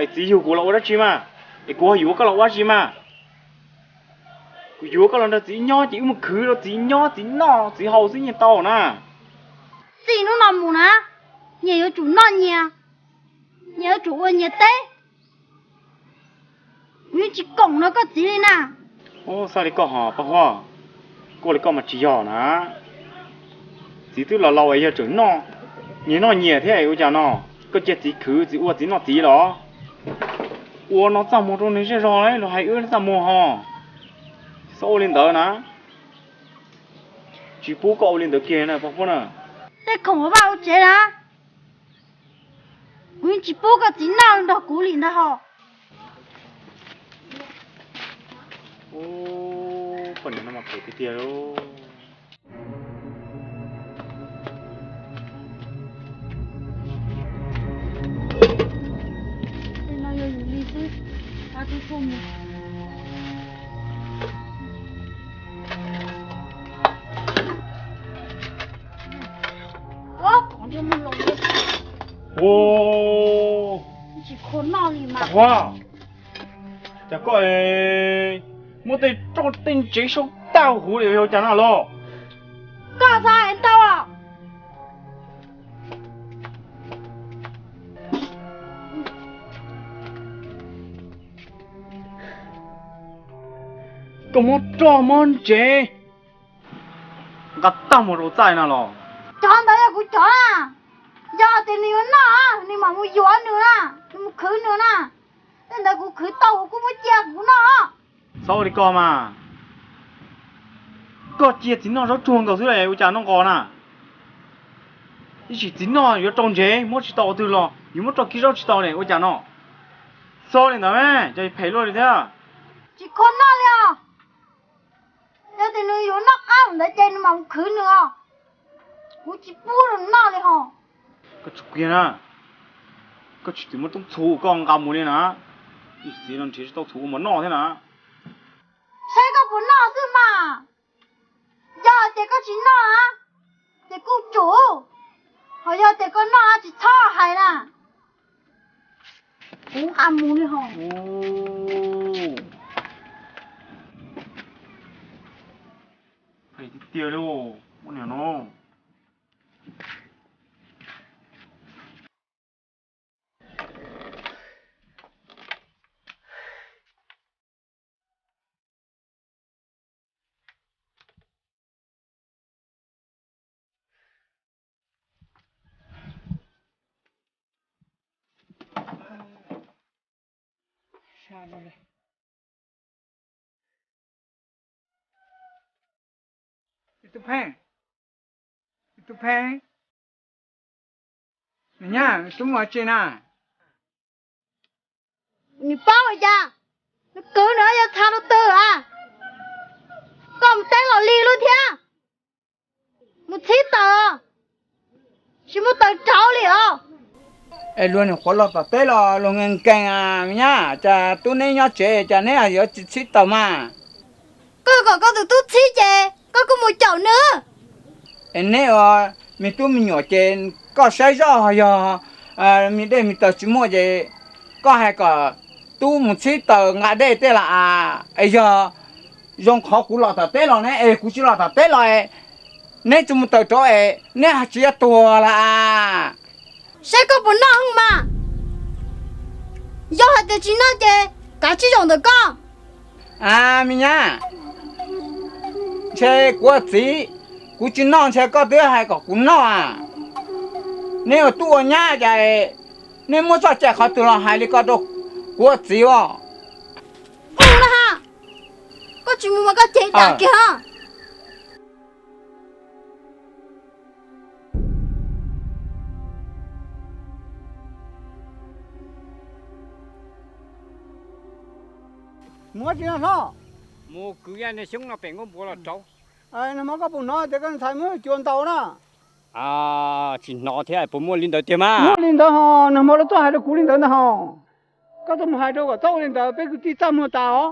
Es txiv yug kuv los ua dab tsi mas? Es kuv ho yuav koj los ua dab tsi mas? Kuv yuav koj los nrog txiv nyob ces wb mus khwv rau txiv nyob txiv noj txiv haus xwb yeej tau na. Txij hnub no mus na, nyias yuav tsum noj nyias, nyias yuav tsum ua nyias teb. Kuv yeej tsis koom nrog koj txiv li na. Xav li koj ho Paj Huab, koj li koj mas tsis yog na. Txiv twb los laus es yog tseem noj, nyias noj nyias thiab ua cas no? Koj cia txiv khwv txiv ua txiv noj txiv los? Ua no txaj muag rau neeg zej zog los hais wb txaj muag ho. Txhob ua li ntawd na. Tsis pub koj ua li ntawd kiag na Paj Huab na. Tej khoom vaj hauv tsev na, kuv yeej tsis pub koj txiv noj nrog kuv li ntag ho. Poj niam no mas phem tiag tiag. Ua, cas koj muab tej roj tej ntsev sau tag huv li yog cas no los? Koj xav hais ntau los? Koj muab roj muab ntsev nqa tag mus rau txaj no los? Cov ntawd yog kuv cov na. Yog tias nws yuav noj, nws mam mus yuav nws na, nws mus khwv nws na. Tej ntawd kuv khwv tau kuv kuj muab cia kuv noj. Txhob ua li ko mas. Koj cia txiv noj zaub tsuag nkaus xwb ua cas noj nqos na? Ib sim txiv noj yuav rau ntsev muab tsis tau ua twg los yus muab rau kiag zaub tsis tau ne ua cas no? Txhob li ntawd, cov phem luaj li thiab. Tsis khuv noj li os. Yog tias nws yuav noj qab ntawd ces nws mam mus khwv nws os. Kuv tsis pub nws noj li hos. Koj tsis kiag na, koj tsis txwm muab toob txhuv koj nqa mus li na. Ib sim no nrhiav tsis tau txhuv ua mov noj thiab na. Saib koj puas noj xwb mas. Yog tias koj tsis noj na, ces kuj tsum, ho yog tias koj noj tsis txhob hais na. Kuv nqa mus li hos. tiag li, muaj niag no. Ib tug Pheej, ib tug Pheej, nws nyab, nws twb mus tsev na. Nws paub ua cas? Nws kwv nws yog txha rau twg a? Koj mus teb los lig lub thiab. Mus txhib taws, tsis muaj taws rauv li os. Es luag nyuam qhuav los tom teb los luag nkees nkees a me nyab, cas tub neb nyob tsev cas neb yuav tsis txhib taws mas? Koj kom koj tus tub txhib ces koj kuj mus caum nws. Es neb ua me tub me nyuam ces koj saib zoj, yog me dej me taws tsis muaj ces koj hais kom tub mus txhib taws nqa dej tej los as. Es yog zoo qhov kuv los tom teb los ne, es kuv tsis los tom teb los es neb tsis mus taws rauv es neb tsis yuav tuag los as. Saib koj puas noj mas. Yog hais tias tsis noj ces kav tsij zaum ntawm koj. A me nyab, ntshe kuv ua txiv, kuv tsis noj ntshe koj twb hais kom kuv noj a. Neb ua tub ua nyab cas neb muab txoj cai qhov twg los hais li ko rau kuv ua txiv os. Ua na ha, koj tsis mus mas koj cev dam kiag os. Mus tsis no hlob? Mus kwv yam niag xyoob no pem nkuaj npua los rauv. Nag hmo koj puas hnov tias koj ntxhais muab cua ntaus na? Tsis hnov thiab, puas muaj li ntawd tiag mas? Muaj li ntawd ho, nag hmo lawv tuaj hais rau kuv li ntawd ntag ho. Koj tuaj mus hais rau kom txhob ua li ntawd, peb kwv tij txaj muag tas os.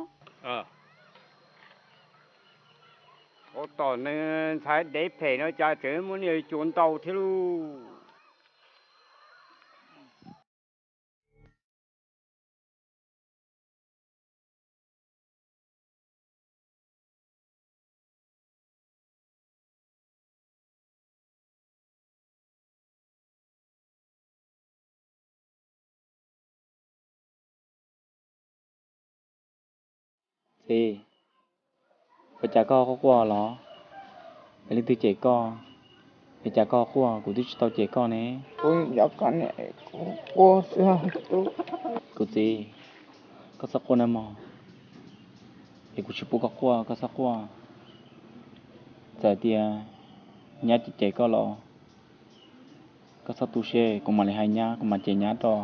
Ua tom nws ntxhais dev phem no cas tseem muab niag cua ntaus thiab lauj. Txiv, ua cas koj quaj quaj los? Es leej twg cem koj? Es cas koj quaj, kuv twb tsis tau cem koj ne. Kuv nco koj niam, kuv quaj xwb. Kuv txiv, koj txhob quaj nawb mog. Es kuv tsis pub koj quaj, koj txhob quaj. Txawm tias nyab cem cem koj los koj txhob tu siab, kuv mam li hais nyab, kuv mam cem nyab rau.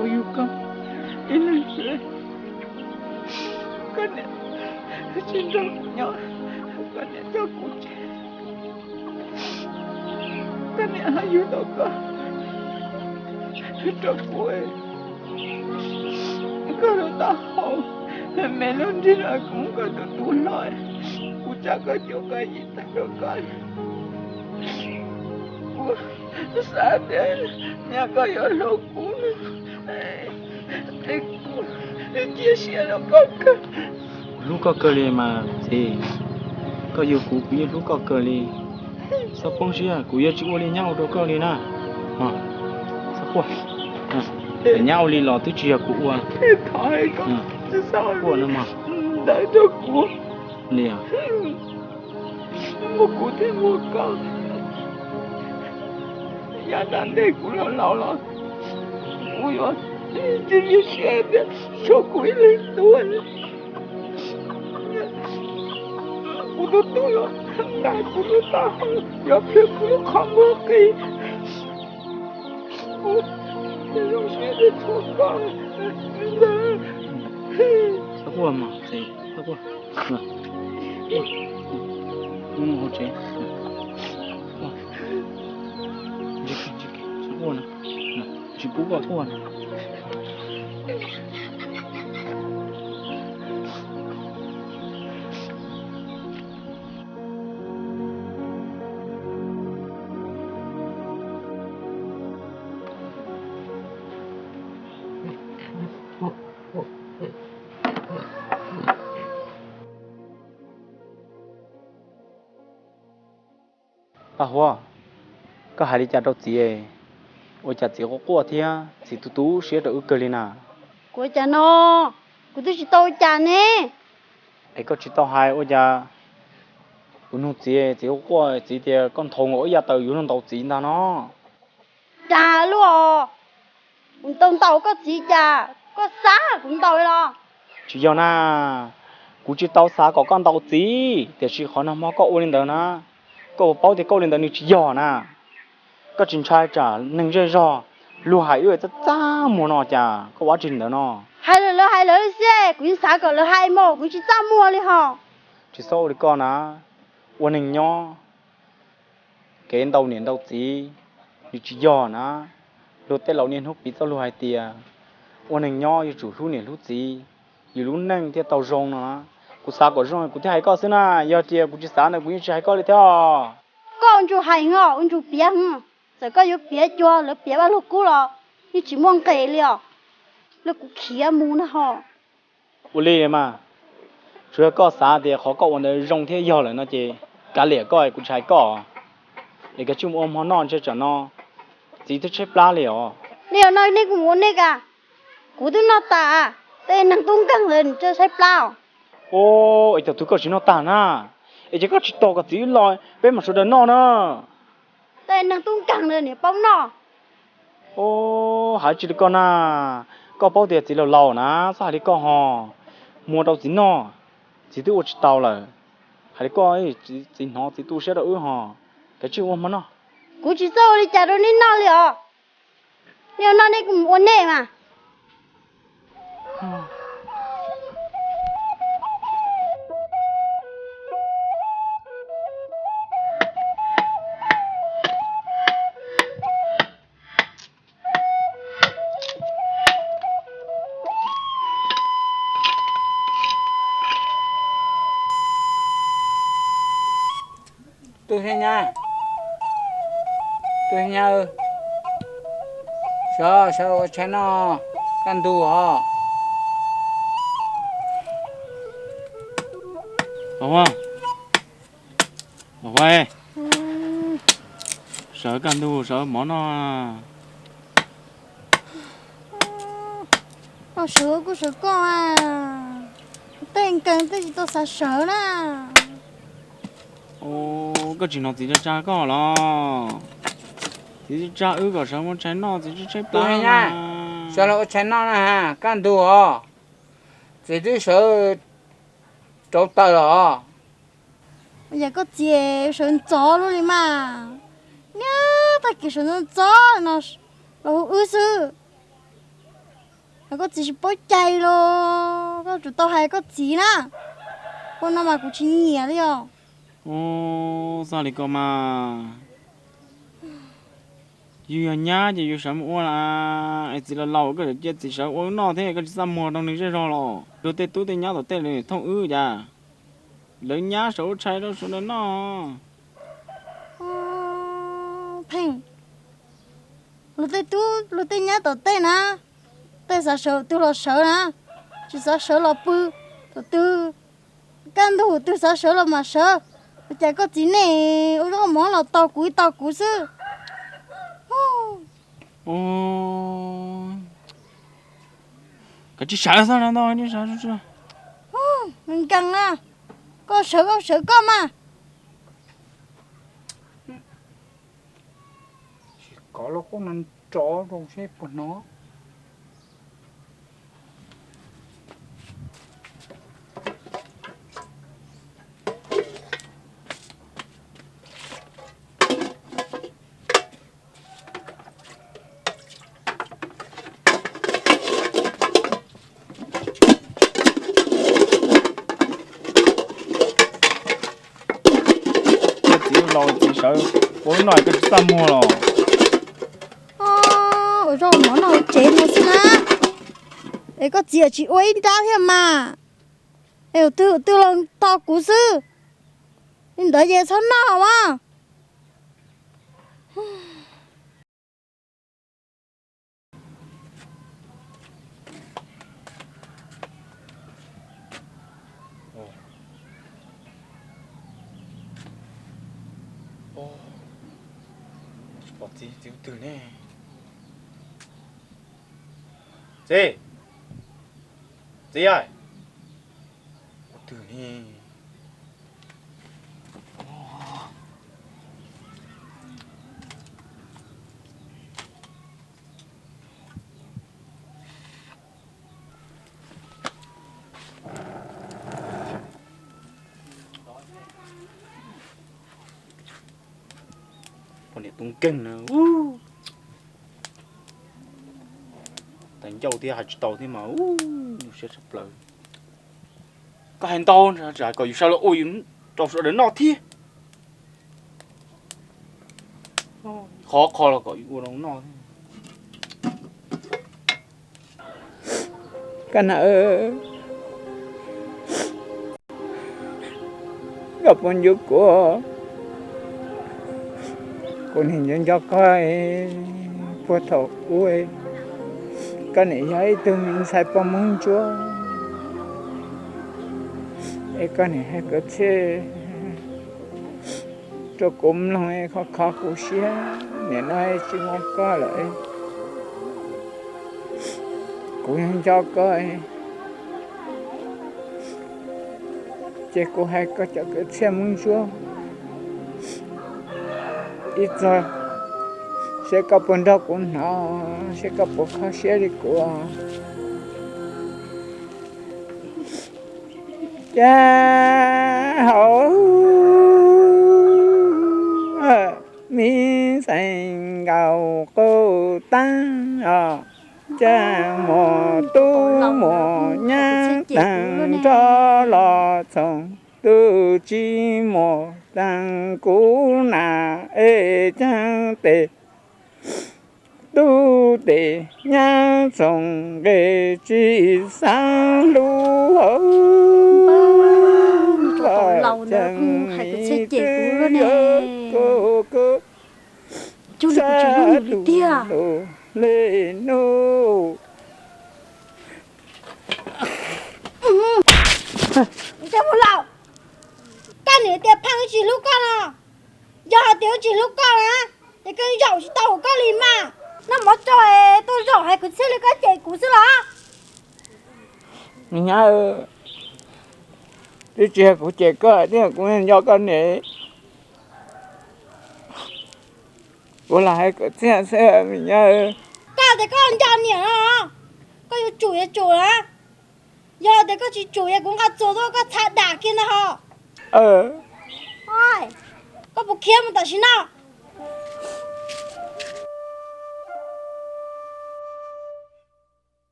Kuv yug koj ib leeg xwb, koj niam tsis nrog kuv nyob, koj niam coj kuv tseg, koj niam ho yug tau koj rau kuv. Koj lub taub hau me lub nrig los kuv muab koj tus tub hlob, kuv tsa koj cuab koj yig tag rau koj. Kuv xav tias nyab koj yuav hlub kuv, kuv cia siab rau koj kawg. Kuv hlub koj kawg li mas txiv, koj yug kuv kuv yeej hlub koj kawg li. Txhob poob siab, kuv yuav tsis ua li nyab ua rau koj li na. Txhob quaj, nyab ua li los twb tsis yog kuv ua. Quaj no mas. Ntawd rau kuv li. Muaj kuv thiab muaj koj, yav tom ntej kuv los laus los kuv yuav tsis cia siab tias tshuav kuv ib leeg tuag li. Kuv tus tub los nqa kuv lub taub hau, yuav plhws kuv lub qhov muag qis. Kuv zoo siab tias tshuav koj ntag. Txhob quaj mas txiv, txhob quaj. Mus hauv tsev. Txhob quaj na, tsis pub koj quaj na. Paj Huab, koj hais li cas rau txiv? Ua cas txiv quaj quaj thiab txiv tu tu siab rau wb kawg li na? Kuv ua cas no, kuv twb tsis tau ua cas ne. Es koj tsis tau hais ua cas? Kuv nug txiv, txiv quaj quaj, txiv tias koj nthau nkaus ib yav taws yuav luag ntaus txiv ntag no. Cas luaj, kuv tau ntaus koj txiv cas, koj xav kuv ntaus li los? Tsis yog na, kuv tsis tau xav kom koj ntaus txiv, tiam sis qhov nag hmo koj ua li ntawd na, koj puas paub tias koj ua li ntawd nws tsis yog na? Koj tsis ntshai tsam neeg zej zog luag hais wb txaj txaj muag no cas koj ua dab tsi li ntawd no? Hais lawv, lawv hais lawv li xwb, kuv yeej xav kom lawv hais mas kuv tsis txaj muag li hos. Tsis txhob ua li koj na, ua neeg nyob kev ntaus niam ntaus txiv, nws tsis yog na. Luag tej laus niaj hnub piv txoj lus hais tias ua neeg nyob yuav tsum hlub niam hlub txiv, yus lub neej thiaj tau zoo no na. Kuv xav kom zoo kuv thiaj hais koj xwb na, yog tias kuv tsis xav ntawd kuv yeej tsis hais koj li thiab. Koj ua ntsuj hais os, ua ntsuj piav, txawm koj yuav piav cuag lawv piav Vaj Lug Kub los yeej tsis muaj nqis li os. Los kuv khiav mus na ho. Ua li mas, tsuas yog koj xav tias qhov koj ua ntawd zoo thiab yog lawm no ces kav liam koj, kuv tsis hais koj. Es kav tsij mus ua hmo noj ntshe tsam no txiv twb tshaib plab li os. Nim no nej kuj mus ua nej as, kuv twb noj tas, tej neeg tub nkeeg ntawd nws tshaib plab os. Es thaum twg koj tsis noj tag na? Es ces koj tsis tos kom txiv wb los peb mam sawv daws noj na. Tej neeg tub nkeeg ntawd niam paub noj. Hais tsis li koj na, koj paub tias txiv laus laus na, txhob hais li koj ho. Muab rau txiv noj, txiv twb ua tsis tau lawm. Hais li koj, txiv hnov txiv tu siab rau wb ho. Kav tsij ua hmo noj. Kuv tsis txawj ua li cas rau nej noj li os. Nej ua noj nej kuj mus ua nej mas. Tus thiab nyab, tus thiab nyab, sawv, sawv ua tshais noj, kaj ntug os. Huab, Huab, sawv kaj ntug sawv mov noj. Koj sawv kuj sawv koj, tej nkees tej tsis tau xav sawv na. Koj tsis hnov txiv tsa tsa koj los? Txiv tsa tsa wb kom sawv mus tshais noj, txiv tshaib plab na. Sawv los ua tshais noj na, kaj ntug os. Txiv twb sawv rauv taws los. Yog koj txiv sawv ntxov luaj li mas, niaj tag kis sawv ntxov ntxov no los hu wb xwb. Koj txiv tsis paub cai los, koj tsum tau hais koj txiv na. Ua no mas kuv tsis nyiam li os. Ua txoj li ko mas, yus yog nyab ces yus sawv mus ua, es txiv laus laus koj cia txiv sawv ua wb noj thiab, koj tsis txaj muag rau neeg zej zog los? Luag tej tub tej nyab tom tej lawv thooj wb cas, lawv nyab sawv ua tshais rau sawv daws noj. Pheej, luag tej tub luag tej nyab tom tej na, tej xav sawv twg los sawv na, tsis xav sawv los pw, thaum twg kaj ntug twg xav sawv los mam sawv. Ua cas koj txiv nej ua zaub mov los tau kuv tau kuv xwb. Kav tsij sawv xwb no ntag. Nkees na, koj sawv koj sawv koj mas. Kov lub qub no rov rau seb puas hnov. Txiv laus txiv sawv ua wb noj koj tsis txaj muag los? Ua zaub mov noj tsev no xwb na. Es koj txiv tsis ua ib nrab thiab mas. Es tus twg los tau kuv xwb. Li ntawd ces txhob noj mas. Pom txiv, txiv ua twg ne? Txiv, txiv, ua twg ne? Poj niam tub nkeeg na. Tais ncauj thiab hais tsis tau thiab mas, siab tshaj plaws. Koj hais ntau, tsis hais kom yus sawv los ua yus rau sawv daws noj thiab. Qhov qho los kom yus ua rau noj. Koj na, koj puas nco kuv? Kuv nim nco nco koj puag thaum ub, koj nim yog ib tug me ntxhais poj Hmoob Ntsuab, es koj nim hais kwv txhiaj rau kuv mloog, kho kho kuv siab. Nim no tsis muaj koj lawm, kuv yeej nco koj, ces kuv hais koj cov kwv txhiaj Hmoob Ntsuab ib txog, seb koj puas nrog kuv hnov, seb koj puas kho siab li kuv. Cas hauv me xeem nkaus qus taab os, cas muaj tub muaj nyab taag nrho los txhoov, tub tsis muaj taag kuv na, es caag tes tub tes nyab txhoov nqe tsis xaav hlub hauv. Laus ntawd hais kwv txhiaj cem kuv luaj ne. Cuag li kuv tsis hlub nws li tiag. Koj niam tias Pheej tsis hlub koj no, yog hais tias wb tsis hlub koj na, ces koj zaum tsis tau hauv koj li mas. Noj mov tso es tuaj zaum hais kwv txhiaj li koj cem kuv xwb los? Me nyab, twb tsis yog kuv cem koj, twb yog kuv nco koj niam. Kuv los hais kwv txhiaj xwb me nyab. Koj tias koj nco niam no, koj yuav tsum yuav tsum na. Yog tias koj tsis tsum es kuv nqa txuas tuaj koj txha dam kiag ntag ho. Koj puas khiav mus tam sim no?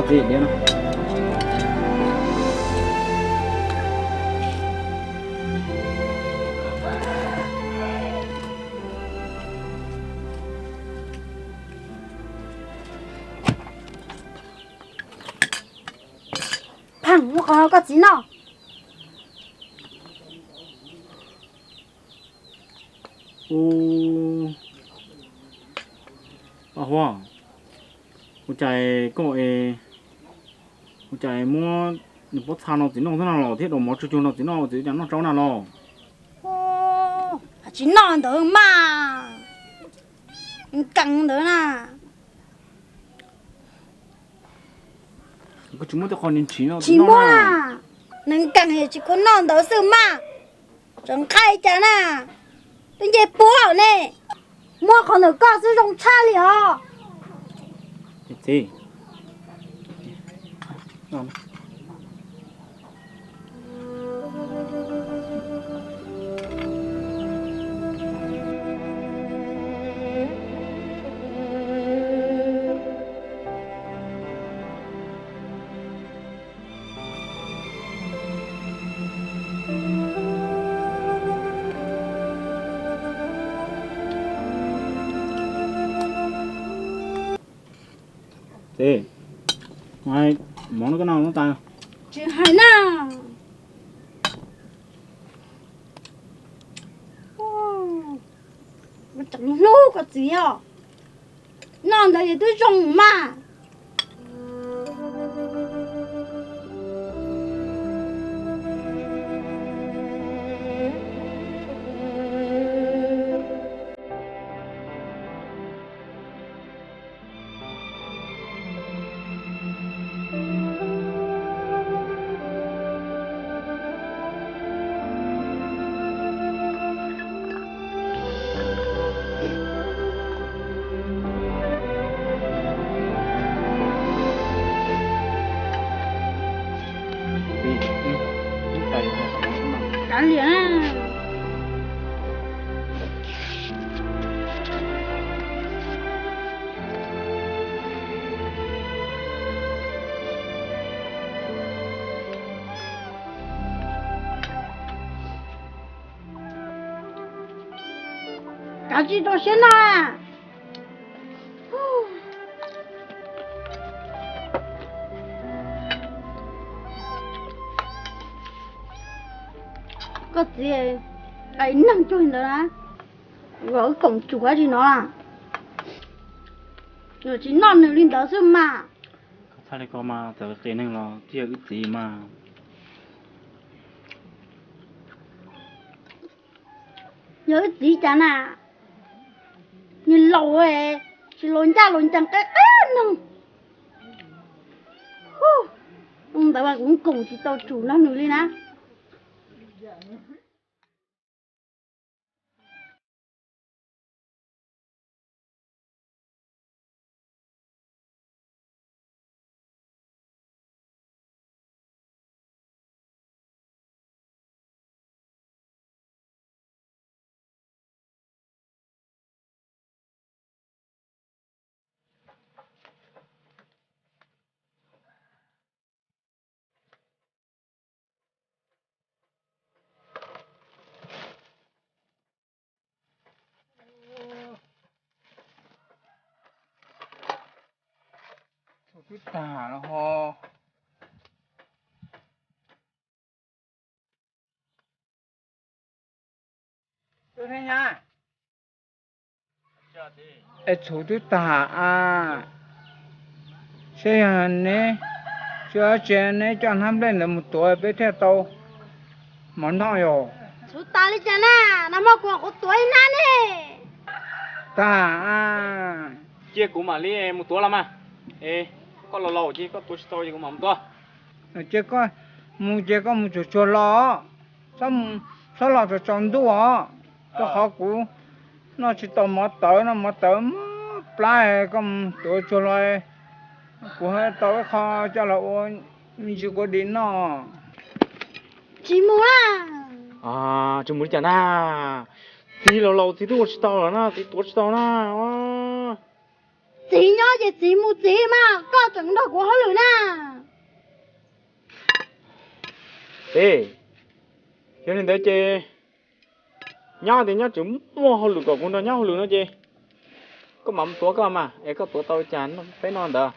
Pheej, muab qhov no rau koj txiv noj. Ua, Paj Huab, ua cas koj, ua cas muab nws pob txha no txiv noj xwb na los thiab daus mov tsug tsug no txiv noj, txiv ua cas noj tsau na los? Tsis noj ntawd mas, nkees ntawd na. Tsis muaj, nws nkees tsis kua noj ntawd xwb mas. Tseem nqaij cas na, twb nce puab ne. Muab qhov ntawm koj xwb zoo tshaj li os. Mov no koj noj tas. Tsis hais na. Kuv tseem hlub koj txiv os. Noj ntawd ces twb zoo mas. Kav liam. Kav tsij rau siab noj. Koj txiv, ib neeg cuag ntawd na, kom wb koom tsum dab tsi no? Nws tsis noj nws li ntawd xwb mas. Txhaj li ko mas txawm qias neeg los thiaj yog wb txiv mas. Yog wb txiv cas na, nws laus, tsis laus ncaj laus ncees qe qe neeg. Ntawd mas kuv koom tsis tau tsum nrog nws li na. Twb tag los ho. Es txhuv twb tag a, seb yog neb tsis ua tsi neb coj hnab nplej ntawd mus tuav peb thiaj tau mov noj yom. Txhuv tas li cas na, nag hmo kuv kuv tuav ib hnab ne. Tag a. Cia kuv mam li mus tuav los mas. Es koj los laus ces koj tuav tsis tau ces kuv mam mus tuav. Ces koj mus ces koj mus tsuag tsuag los, txhob los tsaus tsaus ntuj os, rau qhov kuv noj tsis tau mov tawv, noj mov tawv mob plab, koj mus tuav tsuag los, kuv tau ib qho coj los ua me ntsis kua dis noj. Tsis mus na. Tsis mus li cas na? Txiv laus laus txiv twb ua tsis tau los na, txiv tuav tsis tau na. Txiv nyob ces txiv mus txiv mas, koj tseem nrog kuv hauj lwm na. Yog li ntawd ces nyob tias nyob tseem muaj hauj lwm kom kuv nrog nyob hauj lwm no ces koj mam mus tuav koj mas, es koj tuav tau li cas peb noj ntawd.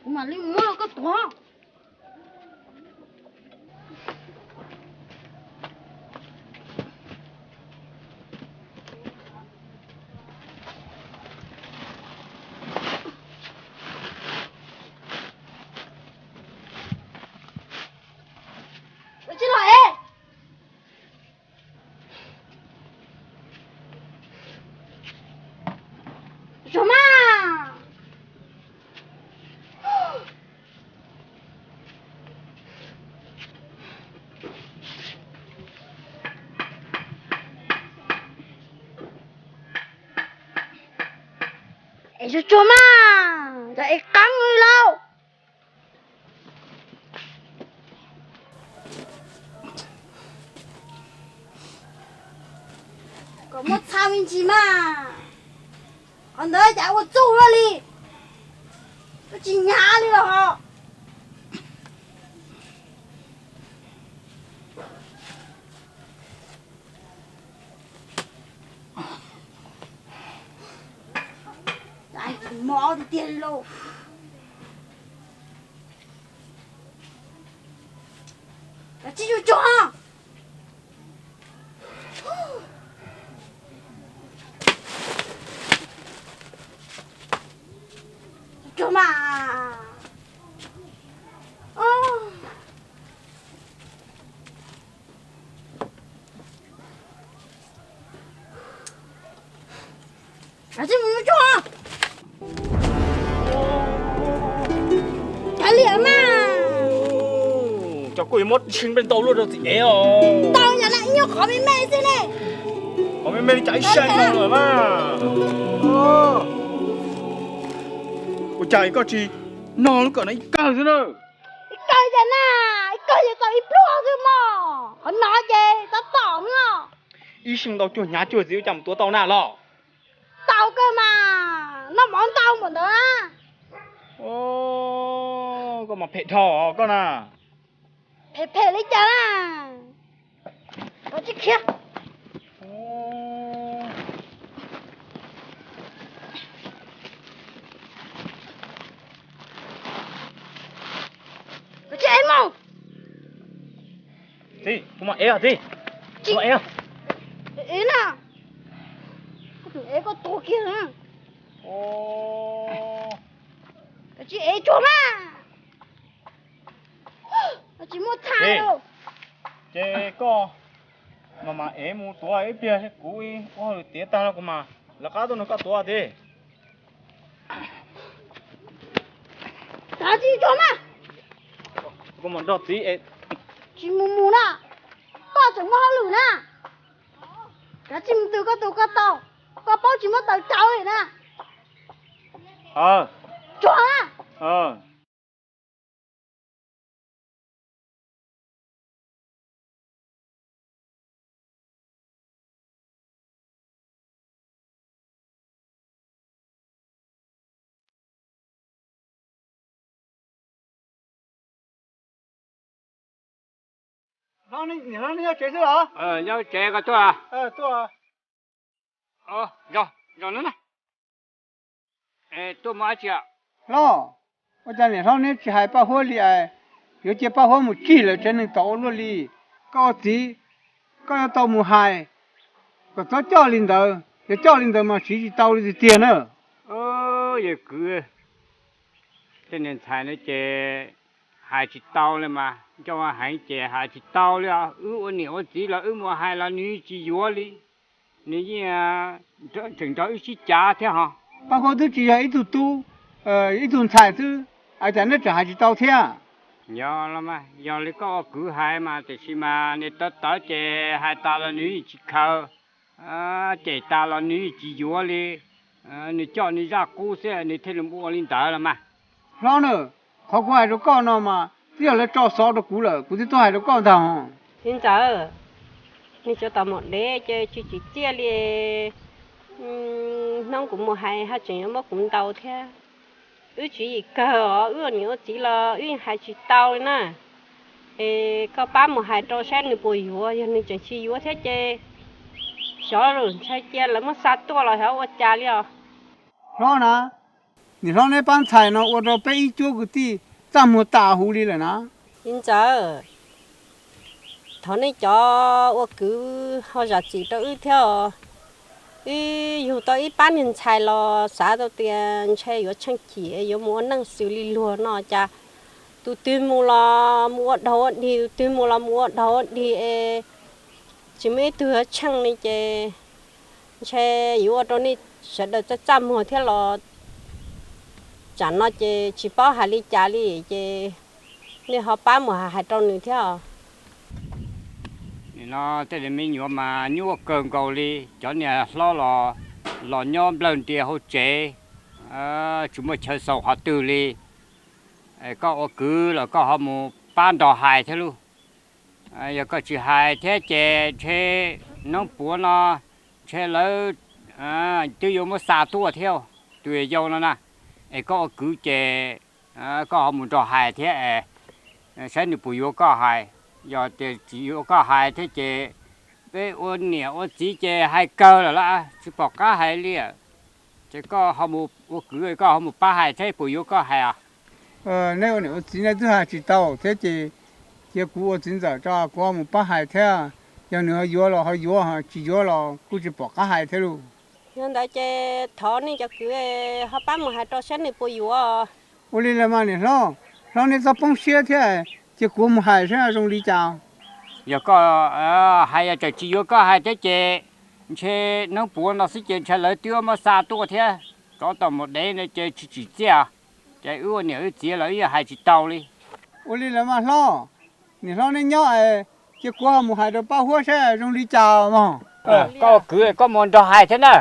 Kuv mam li mus koj tuav. Ua tsis los es. Zoo mas. Es tsuag tsuag mas, cov es qeeb li lauj. Kom muaj txha me ntsis mas. Qhov ntawd cas ua txuj luaj li, twb tsis hnyav li los ho. Mus ob tiag tiag li lauj. Kav tsij cuag cuag. Cuag mas. Kav tsij mus cuag. Kav liam mas. Cov koj yuav muab tshee npej ntau luaj rau txiv ev os. Tau yog na, ib nyuag qhov me me xwb ne. Qhov me me li cas ib sai no lawm mas. Ua cas koj tsis nog lub kawm no ib kawg xwb na? Ib kawg cas na, ib kawg ces tau ib pluag xwb mog. Qhov no ces tau tom xwb os. Ib xyoo ntau cuag hnyav cuag txiv ua cas mus tuav tau na los? Tau kawg mas, noj mov ntau npaum ntawd na. Koj mas phem dhau koj na. Phem phem li cas na? Koj tsis khiav. Koj tsis ev mus. Txiv, kuv mam ev os txiv. Kuv mam ev. Ev na. Koj tus ev koj tuag kiag na. Koj tsis ev tsuag mas. Koj tsis muaj txhais. Ces koj mas mas ev mus tuav ib pliag, kuv ua hauj lwm tiav tag no kuv mas lawv qab tuaj nrog koj tuav txiv. Kav tsij tsuag mas. Kuv mus nrog txiv es. Tsis mus mus na, koj tseem muaj hauj lwm na. Kav tsij mus twg koj tus koj tau, koj paub tsis muab taws rau li na. Tsuag na. Hlob, niam hlob neb nyob tsev xwb los? Nyob tsev koj tuaj. Tuaj. Zaum no na. Tuaj mus dab tsi? Hlob, ua cas niam hlob neb tsis hais Paj Huab li es yuav cia Paj Huab mus cig lawv tsev neeg tod ua luaj li? Koj ua txiv, koj yuav tau mus hais, kom txhob coj li ntawd, yog coj li ntawd mas siv tsis tau li tiag tiag na. Yawg kwv, tej niag ntxhais no ces hais tsis tau li mas, coj heev ces hais tsis tau li os. Wb ua niam ua txiv los wb mus hais los nws tsis yuav li, nws yeej tseem nrog wb sib cav thiab ho. Paj Huab twb tsis yog ib tug tub, ib tug ntxhais xwb, ua cas neb tseem hais tsis tau thiab? Yog los mas, yog li koj ua kwv hais mas, tiam sis mas niag tawv tawv ces hais tas los nws yeej tsis khaws, cem tas los nws yeej tsis yuav li, nws coj nws zaj qub xwb nws thiaj li ua li ntawd los mas. Hlob na, qhov kuv hais rau koj no mas twb yog lawv tso xov rau kuv lawm, kuv thiaj tuaj hais rau koj ntag. Txiv ntxawm, nws cov tom mom dev ces tsis tsim txiaj li. Hnub kuv mus hais haj tseem yuav muab kuv ntaus thiab. Wb tswv yim kawg os, wb ua niam ua txiv los wb yeej hais tsis tau li na. Es koj pab mus hais rau saib nws puas yuav, yog nws tseem tsis yuav thiab ces xyov, ntshai cia lawv muab xa tuaj los xyov ua cas li os. Hlob na, niam hlob neb pab ntxhais no ua rau peb ib cuab kwv tij txaj muag tas huv li lawm na. Txiv ntxawm, thov nej cov ua kwv ho zam txim rau wb thiab os. Wb yug tau ib pab niag ntxhais los xav tau tias ntshe yuav tsheej chim yuav mus ua neej xws li luag no cas tus twg mus los mus ua dog ua dig, tus twg mus los mus ua dog ua dig es tsis muaj ib tug yuav tsheej li ces ntshe yuav ua rau nej sawv daws txaj txaj muag thiab los tsam no ces tsis paub hais li cas li ces nej ho pab mus hais rau nws thiab os. Nim no tej me nyuam mas nyuaj kawg nkaus li, cov niag hlob los los nyob nplawg ntias hauv tsev, tsis muaj chaw xaus qhov twg li. Koj ua kwv los koj ho mus pab nrog hais thiab lauj. Yog koj tsis hais thiab ces ntshe hnub puav no ntshe lawv twb yuav muab xa tuaj thiab, tus yau no na. Es koj ua kwv ces koj ho mus nrog hais thiab es saib nws puas yuav koj hais. Yog tias tsis yuav koj hais thiab ces peb ua niam ua txiv ces hais kawg lawm las, tsis pom qab hais li. Ces koj ho mus ua kwv, koj ho mus pab hais thiab, puas yuav koj hais os? Nej ua niam ua txiv nej twb hais tsis tau thiab ces cia kuv ua txiv ntxawm tso, kuv ho mus pab hais thiab. Yog nws ho yuav los ho yuav, tsis yuav los kuj tsis pom qab hais thiab lauj. Yog ntawd ces thov nej cov kwv ho pab mus hais rau saib nws puas yuav. Ua li los mas niam hlob, hlob neb txhob poob siab thiab, cia kuv mus hais saib zoo li cas. Yog koj hais yog tseem tsis yuav koj hais thiab ces ntshe hnub puav no xwb ces ntshe lawv twb muab xa tuaj thiab, rov tau mus dev no ces tsis tsim txiaj, ces wb ua niam wb txiv los wb yeej hais tsis tau li. Ua li los mas hlob, niam hlob neb nyob, cia kuv ho mus hais rau Paj Huab saib zoo li cas mog. Koj ua kwv koj mus nrog hais thiab na.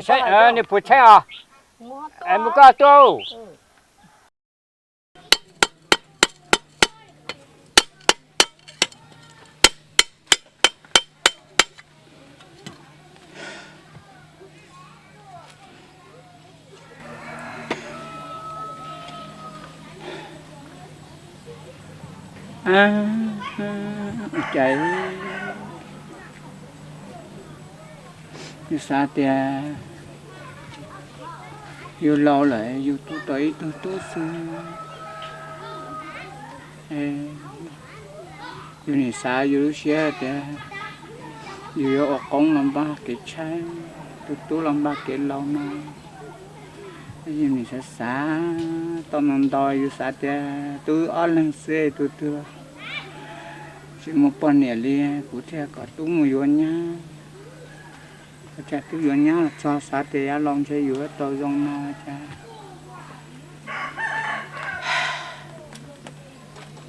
Saib nws puas tshaib os. Mus koj tuaj. Ua cas yus xav tias yus laus lawm yus tu tau ib tug tub xwb. Yus nim xav yus lub siab tias yus yuav ua qoob los npaj kev tshaib, tu tub los npaj kev laus no. Yus nim xav xav tau ntau ntau, yus xav tias tub ob leeg xwb, tus twg tsis muaj poj niam li, kuv thiaj kom tub mus yuav nyab. Ua cas tub yuav nyab los txog xav tias yav laus ntshe yus yuav tau zoo no cas.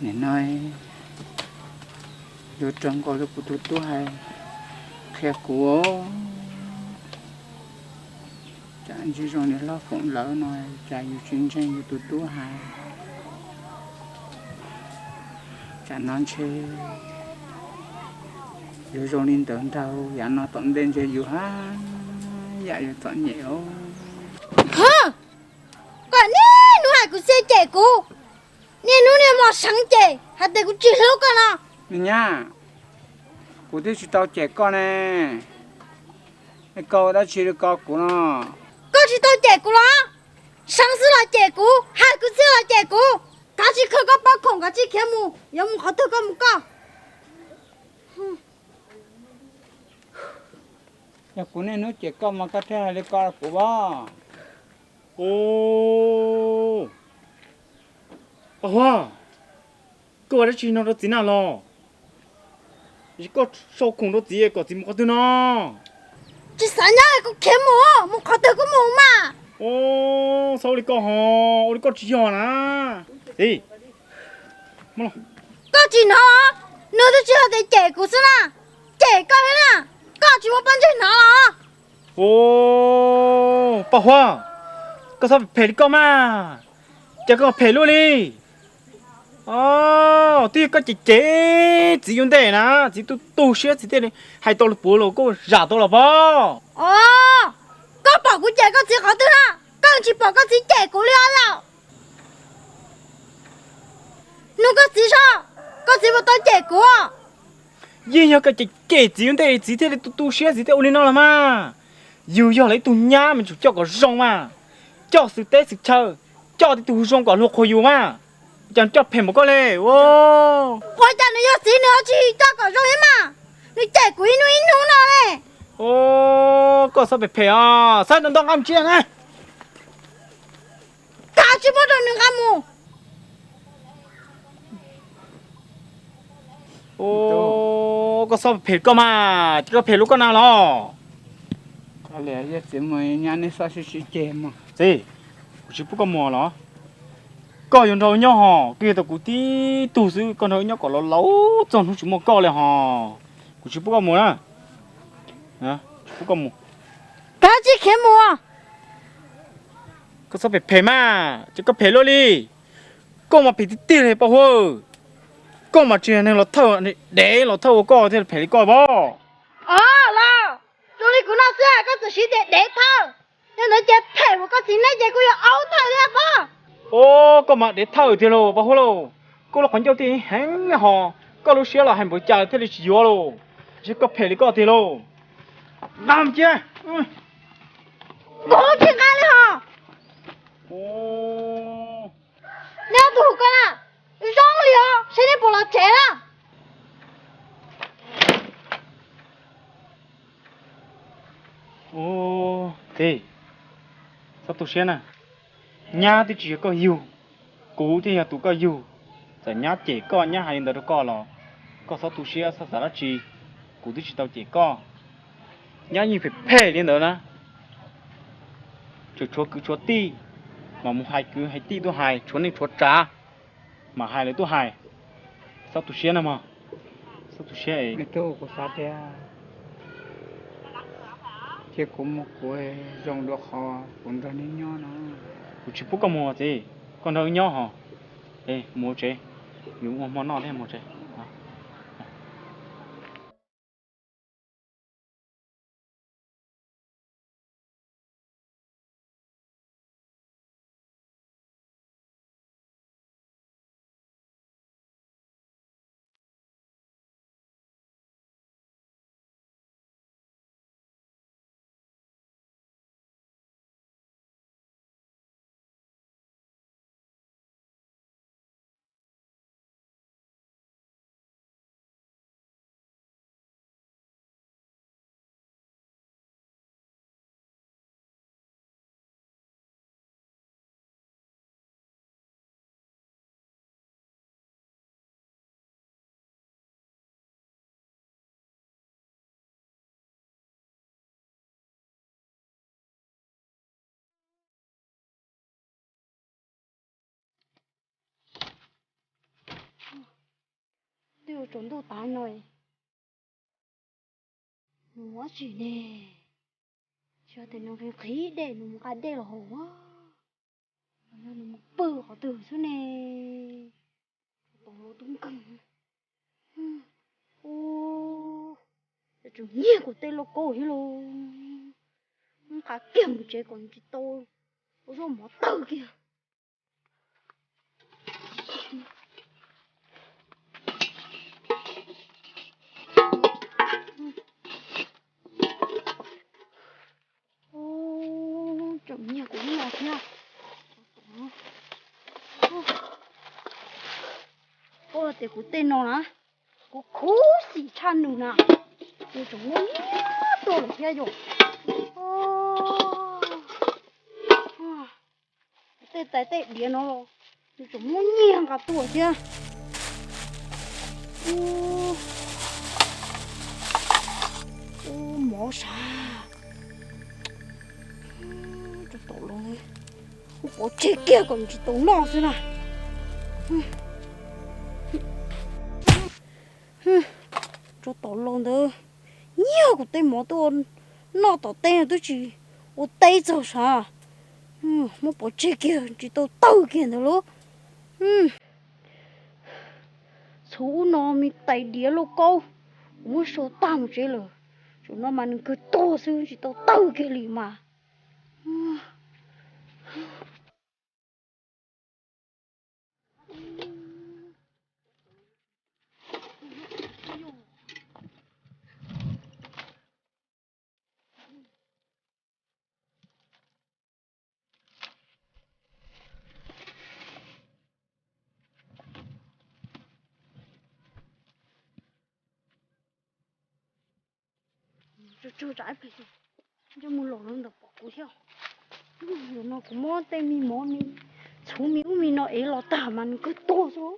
Nim no yuav raug nkaus li kuv tus tub hais qhia kuv. Cas ntshe zoo li hlob Foom lawv no, cas yus tsis ntseeg yus tus tub hais. Tsam no ntshe yuav zoo li ntawd ntag, yav no tom ntej ntshe yus haj yam yuav txom nyem os. Koj niaj hnub hais kuv txiv cem kuv, niaj hnub niaj hmo seev cem hais tias kuv tsis hlub koj no. Me nyab, kuv twb tsis tau cem koj ne, koj ua dab tsi rau koj kuv no? Koj tsis tau cem kuv los? Seev xwb los cem kuv, hais kuv txiv los cem kuv. Kav tsij khaws koj pob khoom kav tsij khiav mus, yuav mus qhov twg koj mus koj. Yog kuv niaj hnub cem koj mas koj thiaj hais li ko rau kuv as. Ub, Paj Huab, koj ua dab tsi no rau txiv na los? Koj sau khoom rau txiv kom txiv mus qhov twg no? Tsis xav nyob li, kuv khiav mus, mus qhov twg kuj mus mas. Ub, txhob ua li koj ho, ua li koj tsis yog na. Txiv, koj tsis hnov, nws twb tsis yog tias cem kuv xwb na, cem koj thiab na, koj tsis muaj pob ntseg hnov los? Ub, Paj Huab, koj txhob phem li koj mas, cas koj phem luaj li. Twb yog koj cem cem txiv ua ntej na, txiv tu tu siab txiv thiaj li hais tau lus puav los koj zam tau los pob. Os, koj pom kuv cem koj txiv qhov twg na? Koj tsis pom koj txiv cem kuv li os laus? Nug koj txiv soj, koj txiv puas tau cem kuv? Yeej yog koj cem cem txiv ua ntej txiv thiaj li tu tu siab txiv thiaj ua li no los mas. Yus yog lawv ib tug nyab mas tsum coj kom zoo mas, coj xwm teb xwm chaw, coj tib tug zoo kom luag qhuas yus mas, cas coj phem npaum koj li. Ua cas nws yog txiv nws ho tsis coj kom zoo thiab mas, nws cem kuv ib hnub ib hnub no li. Koj txhob phem phem os, txhob nto nqa mus tsis na. Kav tsij muab rau nws nqa mus. Koj txhob phem koj mas, ces koj phem luag koj na los? Txiv, kuv tsis pub koj mus los? Koj yuav nrog wb nyob hos, koj yog tau kuv tib tug xwb, koj nrog wb nyob kom laus laus txog hnub tsis muaj koj li hos. Kuv tsis pub koj mus na. Tsis pub koj mus. Kav tsij khiav mus. Koj txhob phem phem mas, ces koj phem luaj li. Koj mas phem tiag tiag li Paj Huab. Koj mas tsis yog neeg los thawj, dev los thawj ua koj thiaj phem li koj pob. Os los, zoo li kuv no xwb koj txawm siv tias dev thawj. Yog ntawd ces phem ua koj txiv neb ces kuj yog aub thawj thiab pob. Os, koj mas dev thawj tiag lauj Paj Huab lauj. Koj lub qhov ncauj tij heev hos, koj lub siab los hais npaum cas thiaj li tsis yuav lauj. Ntshe koj phem li koj tiag lauj. Nqa mus cia. Kuv tsis nqa. Neb ob tug koj na, zoo li os, saib neb puas los tsev na. Txiv, txhob tu siab na. Nyab twb tsis yog koj yug, kuv thiaj yog tus koj yug. Txawm nyab cem koj, nyab hais li ntawd rau koj los koj txhob tu siab txhob xav dab tsi. Kuv twb tsis tau cem koj. Nyab yeej phem phem li ntawd na. Tseem tshuav kwv tshuav tij, mas mus hais kwv hais tij tuaj hais, tshuav neej tshuav tsav, mas hais lawv tuaj hais. Txhob tu siab na mog, txhob tu siab es. Kuv xav tias cia kuv mus kuv zoo dua qhov kuv nrog neb nyob no. Kuv tsis pub koj mus txiv, koj nrog wb nyob hos. Mus tsev, yus ua hmo noj thiab, mus tsev. Twb yuav tsaus ntuj tas no, nws ua tsi ne? Xyov tias nws nqhis dej, nws mus nqa dej los haus. Los yog nws mus pw qhov twg xwb ne? Tau los tub nkeeg. Ua, yuav tsum nyiag kuv tej lauj kaub thiab lauj. Nqa kiag mus tsev kom tsis tau ua zaub mov tawg kiag. Tseem nyiag kuv lub no thiab. Ua tias kuv tej no na, kuv khuv xim tshaj nws na, nws tseem muab nyiag tuaj lawm thiab yom. Tej tais tej diav no los nws tseem muab nyiag nqa tuaj thiab. Ua mov sav, tau los, ua pov tseg kiag kom tsis tau noj xwb na. Tau los ntawd, nyiag kuv tej mov tuaj noj tom teb no twb tsis ua teb txaug sav. Muab pov tseg kiag tsis tau tawg kiag ntawd lauj. Txhuv ub no me tais diav lauj kaub, kuv muab sau tag mus tsev lawm. Zaum no mas nws kawg tuag xwb tsis tau tawg kiag li mas. Tsuag tsuag tsam ib pliag coj mus los lawv ntawd pom kuv thiab. Zaum no kuv muab tej me mov me txhuv me ub me no ev los tag mas nws kawg tuag xwb.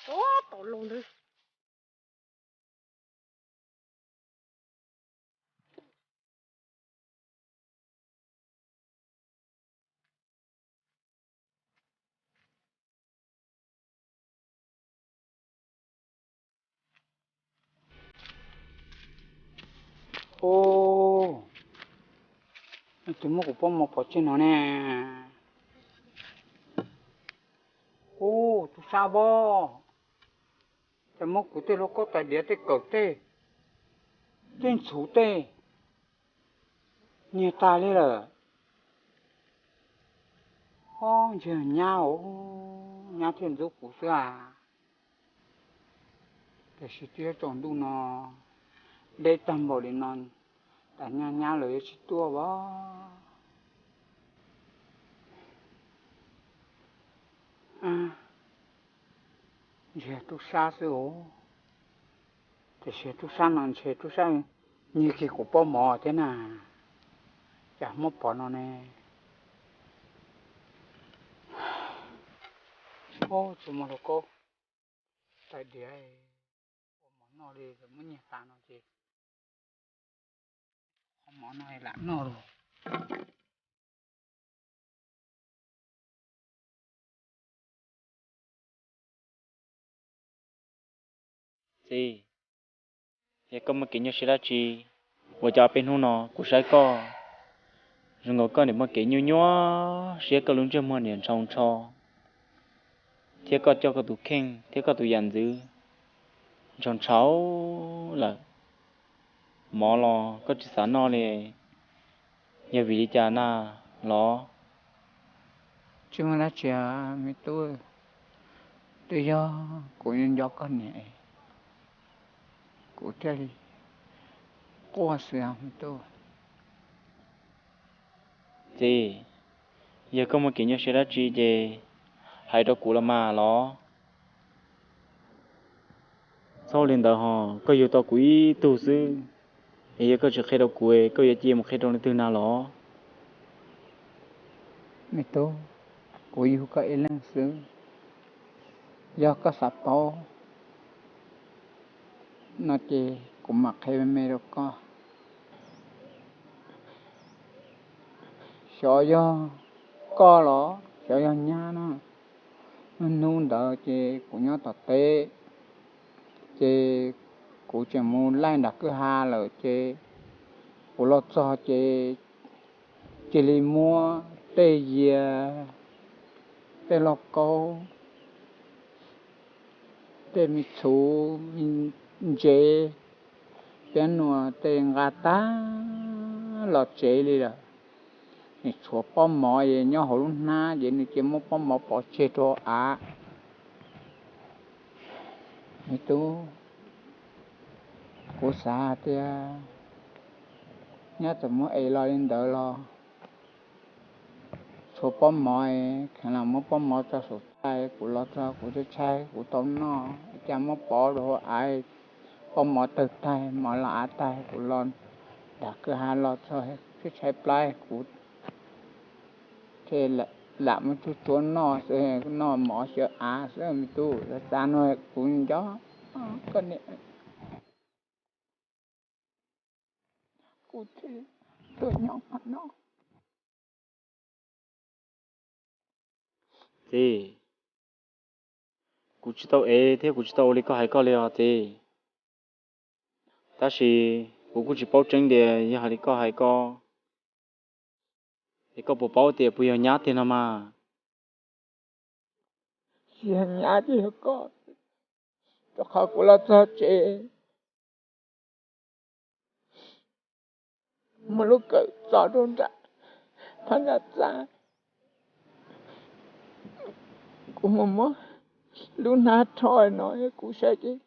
Tab tom los ntawd. Ub, leej twg muab kuv pob mov pov tseg no ne? Ub, tub sab voj, cas muab kuv tej lauj kaub tais diav tej kawm tej, tej ntxhuv tej nyiag tag li lawm. Ob, ntshe nyab os, nyab thiaj ntxub kuv xwb as. Tiam sis twb yuav tsaus ntuj no, deb tag npaum li no, tas nyab nyab lawv yuav tsis tuaj as. Ntshe tub sab xwb os. Tiam sis tub sab no ntshe tub sab nyiag kiag kuv pob mov thiab na. Cas muab pov no ne? Tsis muaj hluas nkauj tais diav ua mov noj li, muab nyiag tas no ces qhov mov no lam noj lawm. Txiv, yog koj muaj kev nyuaj siab dab tsi, ua cas peb hnub no kuv saib koj, zoo nkaus koj niam muaj kev nyuaj nyuaj siab, koj lub ntsej muag niam ntshaus ntsho, thiab koj coj koj tus kheej thiab koj tus yam ntxwv ntshaus ntshaus lawm. Mov los koj tsis xav noj li, yog vim li cas na los? Tsis muaj dab tsi, me tub. Twb yog kuv nco koj niam, kuv thiaj li quaj xwb, me tub. Txiv, yog koj muaj kev nyuaj siab dab tsi ces hais rau kuv los mas los. Txhob ua li ntawd ho, koj yug tau kuv ib tug xwb, es yog koj tsis qhia rau kuv, koj yuav cia mus qhia rau leej twg na los? Me tub, kuv yug koj ib leeg xwb, yog koj xav paub no ces kuv mam qhia me me rau koj. Xyov yog koj los xyov yog nyab no. Hnub ntawd ces kuv nyob tom teb, ces kuv tseem mus laij nram kwj ha lawm ces kuv los txog ces cia li muab tej yias, tej lauj kaub, tej me txhuv me ntsev, piab nuas tej nqa tag los tsev li lawm. Nws tshuav pob mov es nyob hauv lub hnab ces nws cia muab pob mov pov tseg rau av. Me tub, kuv xav hais tias nyab txawm muab ev los li ntawd los tshuav pob mov, kheev lam muab pob mov tso saum txaj, kuv los txog kuv tshaib tshaib kuv tau noj, cas muab pov rau hauv av, pob mov tawg tag, mov los av tag, kuv los nram kwj ha los txog tshaib tshaib plab, kuv thiaj lam muab tsuab tsuab noj xwb, noj mov xyaw av xwb me tub. Xav xav no kuv nco koj niam, kuv thiaj tuaj nyob qhov no. Txiv, kuv tsis tau ev thiab kuv tsis tau ua li koj hais koj li os txiv. Tab sis kuv kuj tsis paub tseeb tias yog hais li koj hais koj, es koj puas paub tias puas yog nyab tiag no mas? Tsis yog nyab, tsis yog koj, rau qhov kuv los txog tsev, muaj lub kawm txo rau nram phab ntsa txaj, kuv mus muab lub hnab rho no kuv saib ces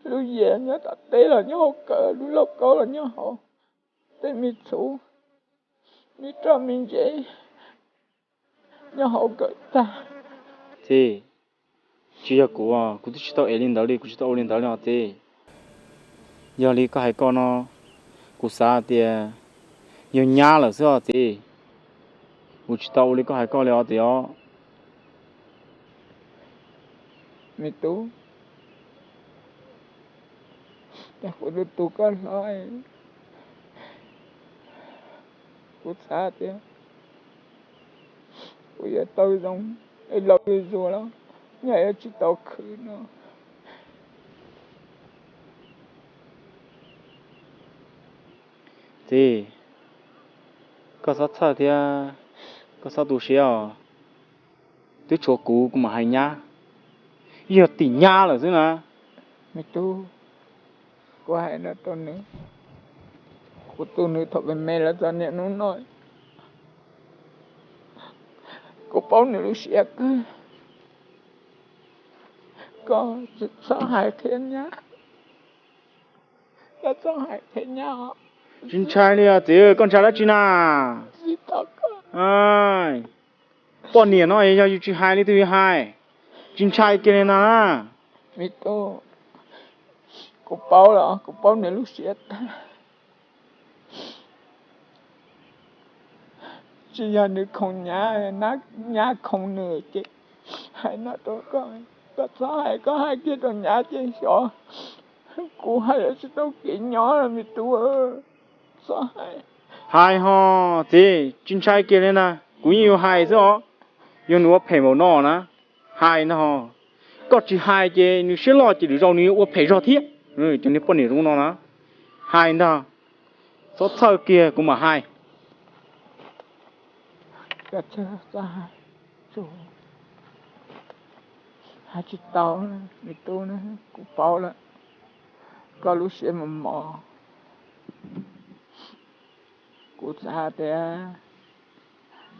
lub yias nyob tom teb los nyob hauv kawm, lub lauj kaub los nyob hauv, tej me txhuv, me roj me ntsev nyob hauv kawm tag. Txiv, tsis yog kuv, kuv twb tsis tau ev li ntawd li, kuv tsis tau ua li ntawd li os txiv. Yog li koj hais koj no, kuv xav tias yog nyab lawm xwb os txiv. Kuv tsis tau ua li koj hais koj li os txiv os. Me tub, cas kuv tus tub koj hlob, kuv xav tias kuv yuav tau zoo es laus zuag zuag los nyaj yuav tsis tau khwv no. Txiv, koj txhob txhawj thiab koj txhob tu siab os. Twb tshuav kuv, kuv mam hais nyab, yog tim nyab lawm xwb na. Me tub, kuv hais no rau nws, kuv tu nws thaum me me los txog niaj hnub no, kuv paub nws lub siab kawg. Koj tsis txhob hais qhia nyab, koj txhob hais qhia nyab os. Tsis ntshai li os txiv, koj ntshai dab tsi na? Poj niam no yog yus tsis hais li twg yuav hais, tsis ntshai kiag li na. Me tub, kuv paub los kuv paub nws lub siab tag. Tsis yog nws khoom nyab, nyab khoom nws ces hais no rau koj, koj txhob hais, koj hais kiag rau nyab ces xyov kuv hais yuav tsis tau kev nyob me tub. Txhob hais. Hais ho txiv, tsis ntshai kiag li ntag, kuv yeej yuav hais xwb os. Yog nws ua phem npaum no na, hais ntag ho. Koj tsis hais ces nws siab loj ces lwm zaus nws yuav ua phem zog thiab. Cov niag poj niam zoo no na, hais ntag. Txhob txhawj kiag kuv mam hais. Hais tsis tau, me tub, kuv paub lawm, koj lub siab mos mos. Kuv xav hais tias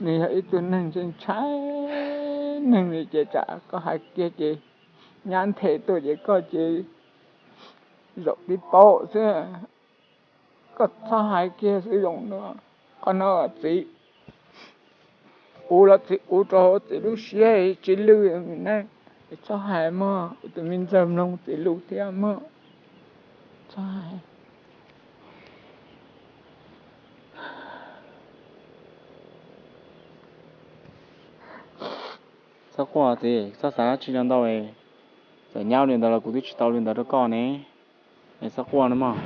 nws yog ib tug neeg ntshai ntshai neeg li ces tsam koj hais kiag ces nyab nthe tuaj ces koj ces zaum tib paub xwb. Koj txhob hais kiag xwb zoo no, qhov no txiv, kuv los txiv kuv rau hauv txiv lub siab tsis lwj ne. Txhob hais mog, kuv tus me ntxawg mloog txiv lus thiab mog. Txhob hais. Txhob quaj txiv, txhob xav dab tsi no ntau. Txawm nyab li ntawd los kuv twb tsis tau li ntawd rau koj ne. Es txhob quaj no mog.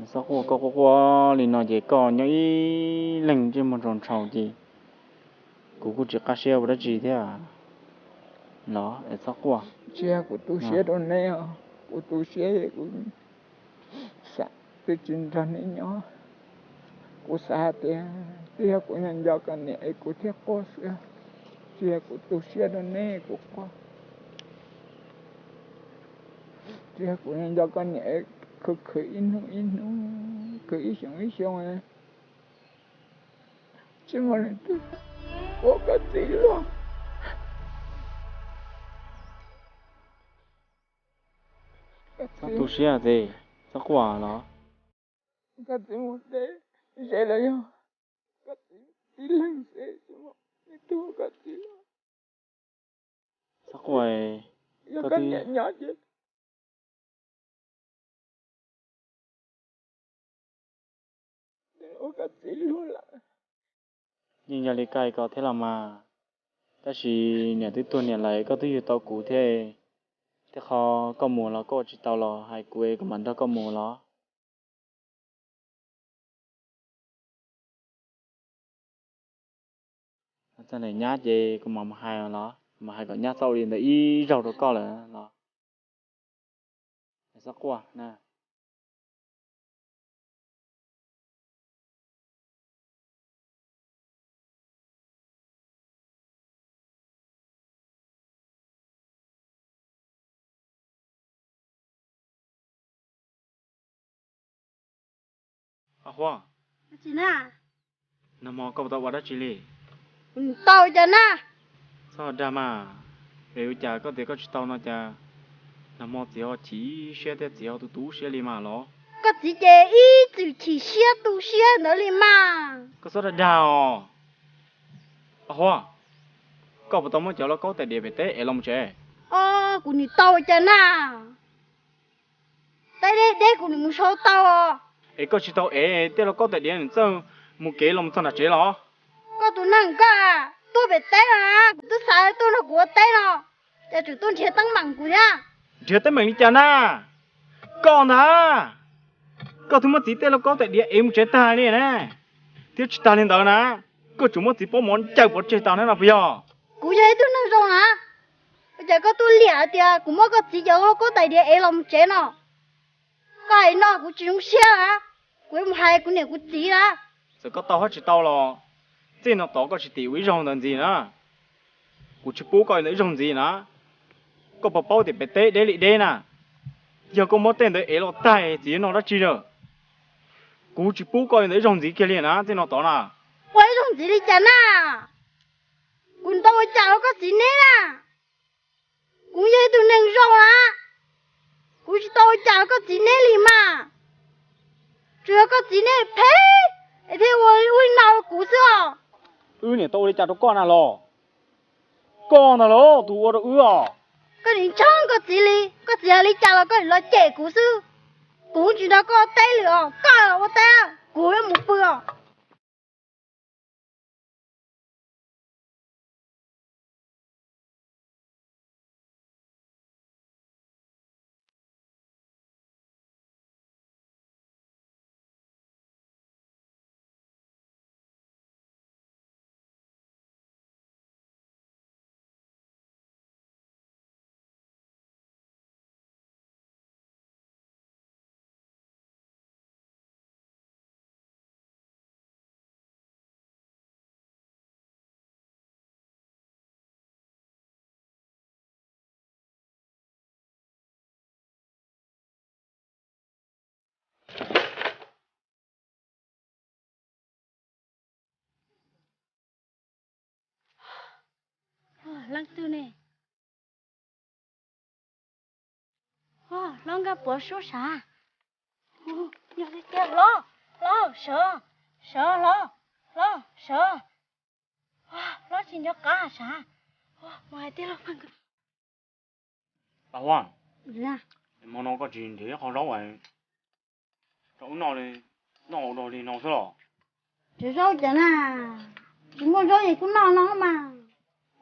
Txhob quaj, koj quaj quaj li no ces koj nyob ib leeg ntsej muag ntshaus ntshaus ces kuv kuj tsis qab siab ua dab tsi thiab los es txhob quaj. Tsis yog kuv tu siab rau neb os, kuv tu siab kuv xav twb tsis nrog neb nyob. Kuv xav hais tias twb yog kuv nco nco koj niam es kuv thiaj quaj xwb. Tsis yog kuv tu siab rau neb kuv quaj. Tsis yog kuv nco nco koj niam khwv khwv ib hnub ib hnub, khwv ib xyoo ib xyoo, tsis muaj leej twg ua koj txiv luag. Txhob tu siab txiv, txhob quaj los. Koj txiv mus teb ze los yog koj txiv tib leeg xwb, tsis muaj leej twg ua koj txiv luag. Txhob quaj, yog koj niam nyob ces ua koj txiv luag lawm. Yeej yog li koj hais ko thiab los mas, tab sis niam twb tuag niam lawm koj twb yug tau kuv thiab, thiab qhov koj mus los koj ua tsis tau los hais kuv es kuv mam nrog koj mus los. Txog ntawm nyab ces kuv mam hais los, mam hais kom nyab txhob ua li ntawd ib zaug rau koj lawm los. Txhob quaj na. Huab, nag hmo koj puas tau ua dab tsi li? Tau cas na? Txhob dag mas, es ua cas koj tias koj tsis tau no cas nag hmo txiv ho chim siab thiab txiv ho tu tu siab li mas los? Koj txiv ces ib txwm chim siab tu siab ntawd li mas. Koj txhob dag dag os. Huab, koj puas tau muab cov lauj kaub tais diav pem teb ev los mus tsev? Os, kuv nim tau cas na. Teb deb deb kuv nim mus sau tau. Es koj tsis tau ev tej lauj kaub tais diav nim txawj mus kev los txog nram tsev los? Koj tus neeg koj tuaj pem teb no na, kuv twb xav tuaj nrog kuv ua teb no, cas tseem tuaj nrhiav teeb meem kuv thiab. Nrhiav teeb meem li cas na? Koj ntag, koj twb muab txiv tej lauj kaub tais diav ev mus tsev tag li ne, thiab tsis tas li ntawd na, koj tseem muab txiv pob mov ncaws pov tseg tas thiab no puas yog? Kuv yog ib tug neeg zoo na, ua cas koj tuaj liam hais tias kuv muab koj txiv cov lauj kaub tais diav ev los mus tsev no? Koj hais no kuv tsis zoo siab na, kuv yuav mus hais kuv niam kuv txiv na. Txawm koj tau thiab tsis tau los txij no tod koj tsis tim ua ib zaug ntawd ntxiv na. Kuv tsis pub koj ua ib zaug ntxiv na. Koj puas paub tias pem teb deb li deb na, yog koj muab tej ntawd ev los tag txiv yuav noj dab tsi lawm? Kuv tsis pub koj ua ib zaug ntxiv kiag li na txij no tod na. Ua ib zaug ntxiv li cas na? Kuv tsis tau ua cas rau koj txiv neb na. Kuv yog ib tug neeg zoo na, kuv tsis tau ua cas rau koj txiv neb li mas. Tsuas yog koj txiv neb phem es thiaj ua ub no rau kuv xwb os. Wb niam tau ua li cas rau koj na los? Koj ntag los tus ua rau wb os. Koj nim ntshai koj txiv li, koj txiv hais li cas los koj nim los cem kuv xwb. Kuv tsis nrog koj ua teb li os, koj ua teb, kuv yuav mus pw os. Leej twg ne? Hlob Nkaj Puav Sub sav. Yog li tiag hlob, hlob sawv, sawv hlob, hlob sawv. Hlob tsis nco qab sav. Mus hais tij laug Pheej. Paj Huab, hmo no koj tsis nrhiav qho zaub rau wb noj li, noj ua dog li no xwb los? Nrhiav zaub cas na, tsis muaj zaub es kuv noj no mas.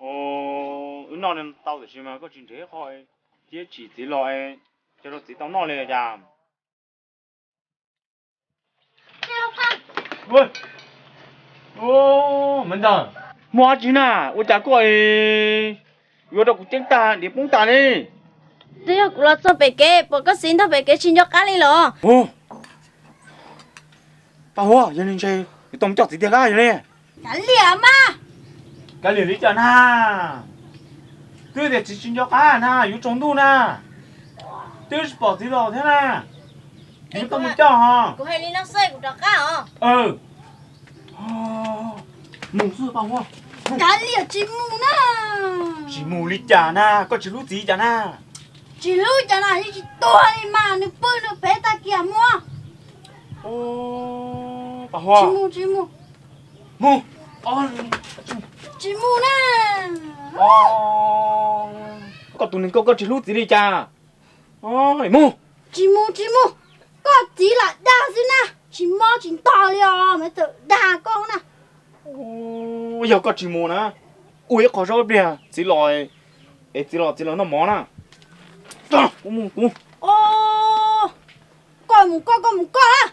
Wb noj tau tiam sis mas koj tsis nrhiav qho thiab tsim txiv los, coj rau txiv tau noj li cas? Me ntxawg, muaj dab tsi na, ua cas koj yuav rau kuv ceeb tag diav poob tas li? Twb yog kuv los txog pem kev pom koj txiv nrog pem kev tsis nco qab li los. Paj Huab, yog li ntshe yuav tau mus coj txiv tiag kab yog li. Kav liam mas. Kav liam li cas na? Twb tias txiv tsis nco qab na, yuav tsaus ntuj na. Twb tsis pom txiv los thiab na. Yuav tau mus coj ho. Kuv hais li no xwb kuv rov qab os. Mus xwb Paj Huab. Kav liam tsis mus na. Tsis mus li cas na, koj tsis hlub txiv cas na? Tsis hlub cas na, yeej tsis tuag li mas, nws pw nws pem tag kiag mus. Paj Huab. Tsis mus, tsis mus. Mus. Tsis mus na. Koj tus neeg koj, koj tsis hlub txiv li cas? Mus. Tsis mus, tsis mus. Koj txiv lam dag xwb na, tsis mob tsis ntog li os, mas txawm dag koj na. Yog koj tsis mus na, ua ib qho zaub ib pliag txiv los, es txiv los txiv los noj mov na. Kuv mus kuv. Koj mus koj, koj mus koj na.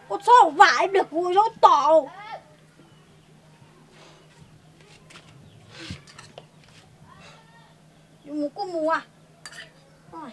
Koj txhob vam ib pliag kuv ua zaub tom. Yuav mus kuj mus. Paj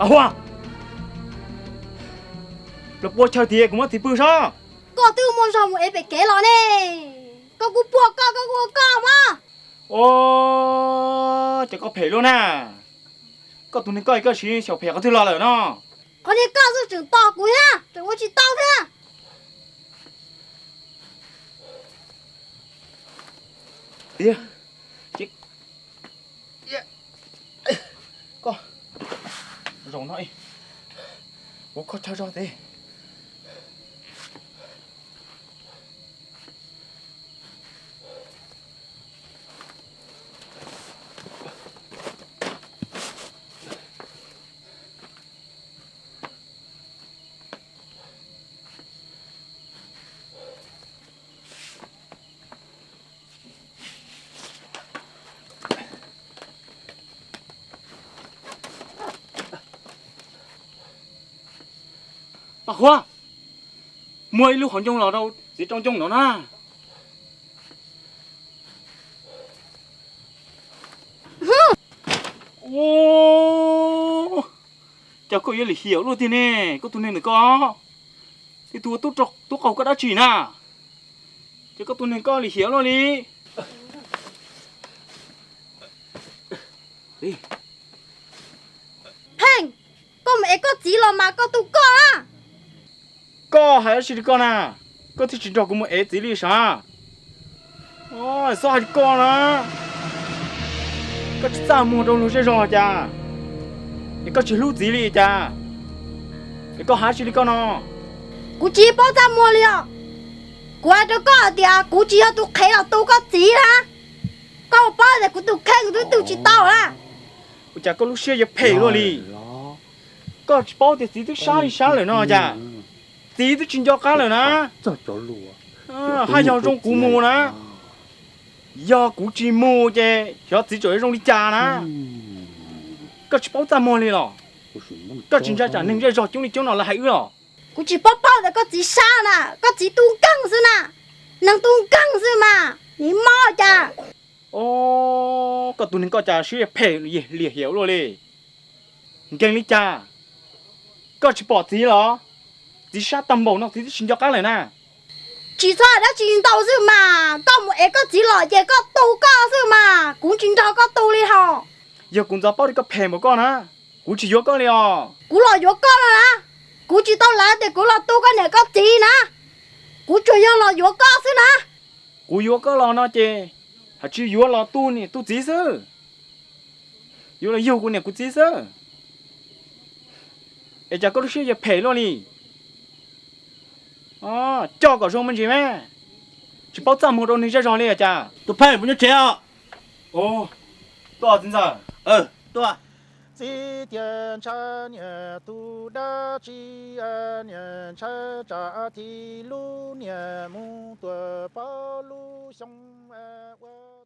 Huab, los puab chaw tias kuv muab txiv pw sab. Koj twb muaj zog mus ev pem kev los ne. Koj kuj puag koj, koj kuj ua koj mas. Ces koj phem luaj na. Koj tus neeg koj, koj siv xyaum phem qhov twg los lawm no? Qhov niag koj xwb tseem tos kuv thiab, tseem ua tsis tau thiab. Koj zaum no, kuv kho chaw zog tes. Qhuav, muag ib lub qhov ncoo los rau txiv rau ncoo no na. Ua, cas koj yuav lim hiam luaj tiag ne, koj tus neeg ntawm koj, tib tug tub qaug koj dab tsi na? Ces koj tus neeg koj lim hiam luaj li. Pheej, koj mus ev koj txiv los mas koj tu koj na. Koj hais dab tsi li koj na? Koj thiaj tsis nrog kuv mus ev txiv li sav? Txhob hais li koj na. Koj tsis txaj muag rau luag zej zog cas? Es koj tsis hlub txiv li cas? Es koj hais dab tsi li koj no? Kuv tsis paub txaj muag li os. Kuv hais rau koj hais tias kuv tsis yog tus qhev los tu koj txiv na. Koj paub tias kuv tus kheej twb tu tsis tau na. Ua cas koj lub siab yuav phem luaj li? Koj tsis paub tias txiv twb sab li sab lawm no cas? Txiv twb tsis nco qab lawm na. Haj yog zoo kuv mus na. Yog kuv tsis mus ces xyov txiv tseem yuav zoo li cas na. Koj tsis paub txaj muag li los? Koj tsis ntshai tsam neeg zej zog coob li coob no lawv hais wb los? Kuv tsis paub paub tias koj txiv sab na, koj txiv tu nkeeg xwb na. Neeg tu nkeeg xwb mas nws mob cas? Os, koj tus neeg koj cas siab phem liam hiam luaj li. Nkeeg li cas? Koj tsis pom txiv los? Txiv sab tag npaum no txiv twb tsis nco qab lawm na. Tsis txhob hais dab tsi ntau xwb mas, koj mus ev koj txiv los ces koj tu koj xwb mas, kuv tsis nrog koj tu li hos. Yog kuv ntxov paub tias koj phem npaum koj na, kuv tsis yuav koj li os. Kuv los yuav koj no na, kuv tsis tau lawv tias kuv los tu koj niam koj txiv na, kuv tsuas yog los yuav koj xwb na. Kuv yuav koj los no ces hais tsis yuav los tu niam tu txiv xwb, yuav los yug kuv niam kuv txiv xwb. Es cas koj lub siab yuav phem luaj li? Coj kom zoo me ntsis mas, tsis paub txaj muag rau neeg zej zog li cas. Tus Pheej, puas nyob tsev os? Tuaj txiv ntxawm. Tuaj. Txiv tias ntshaw niam tus dab tsi, niam ntshaw tsam thim lub niam mus tuam pab lub xyoo ua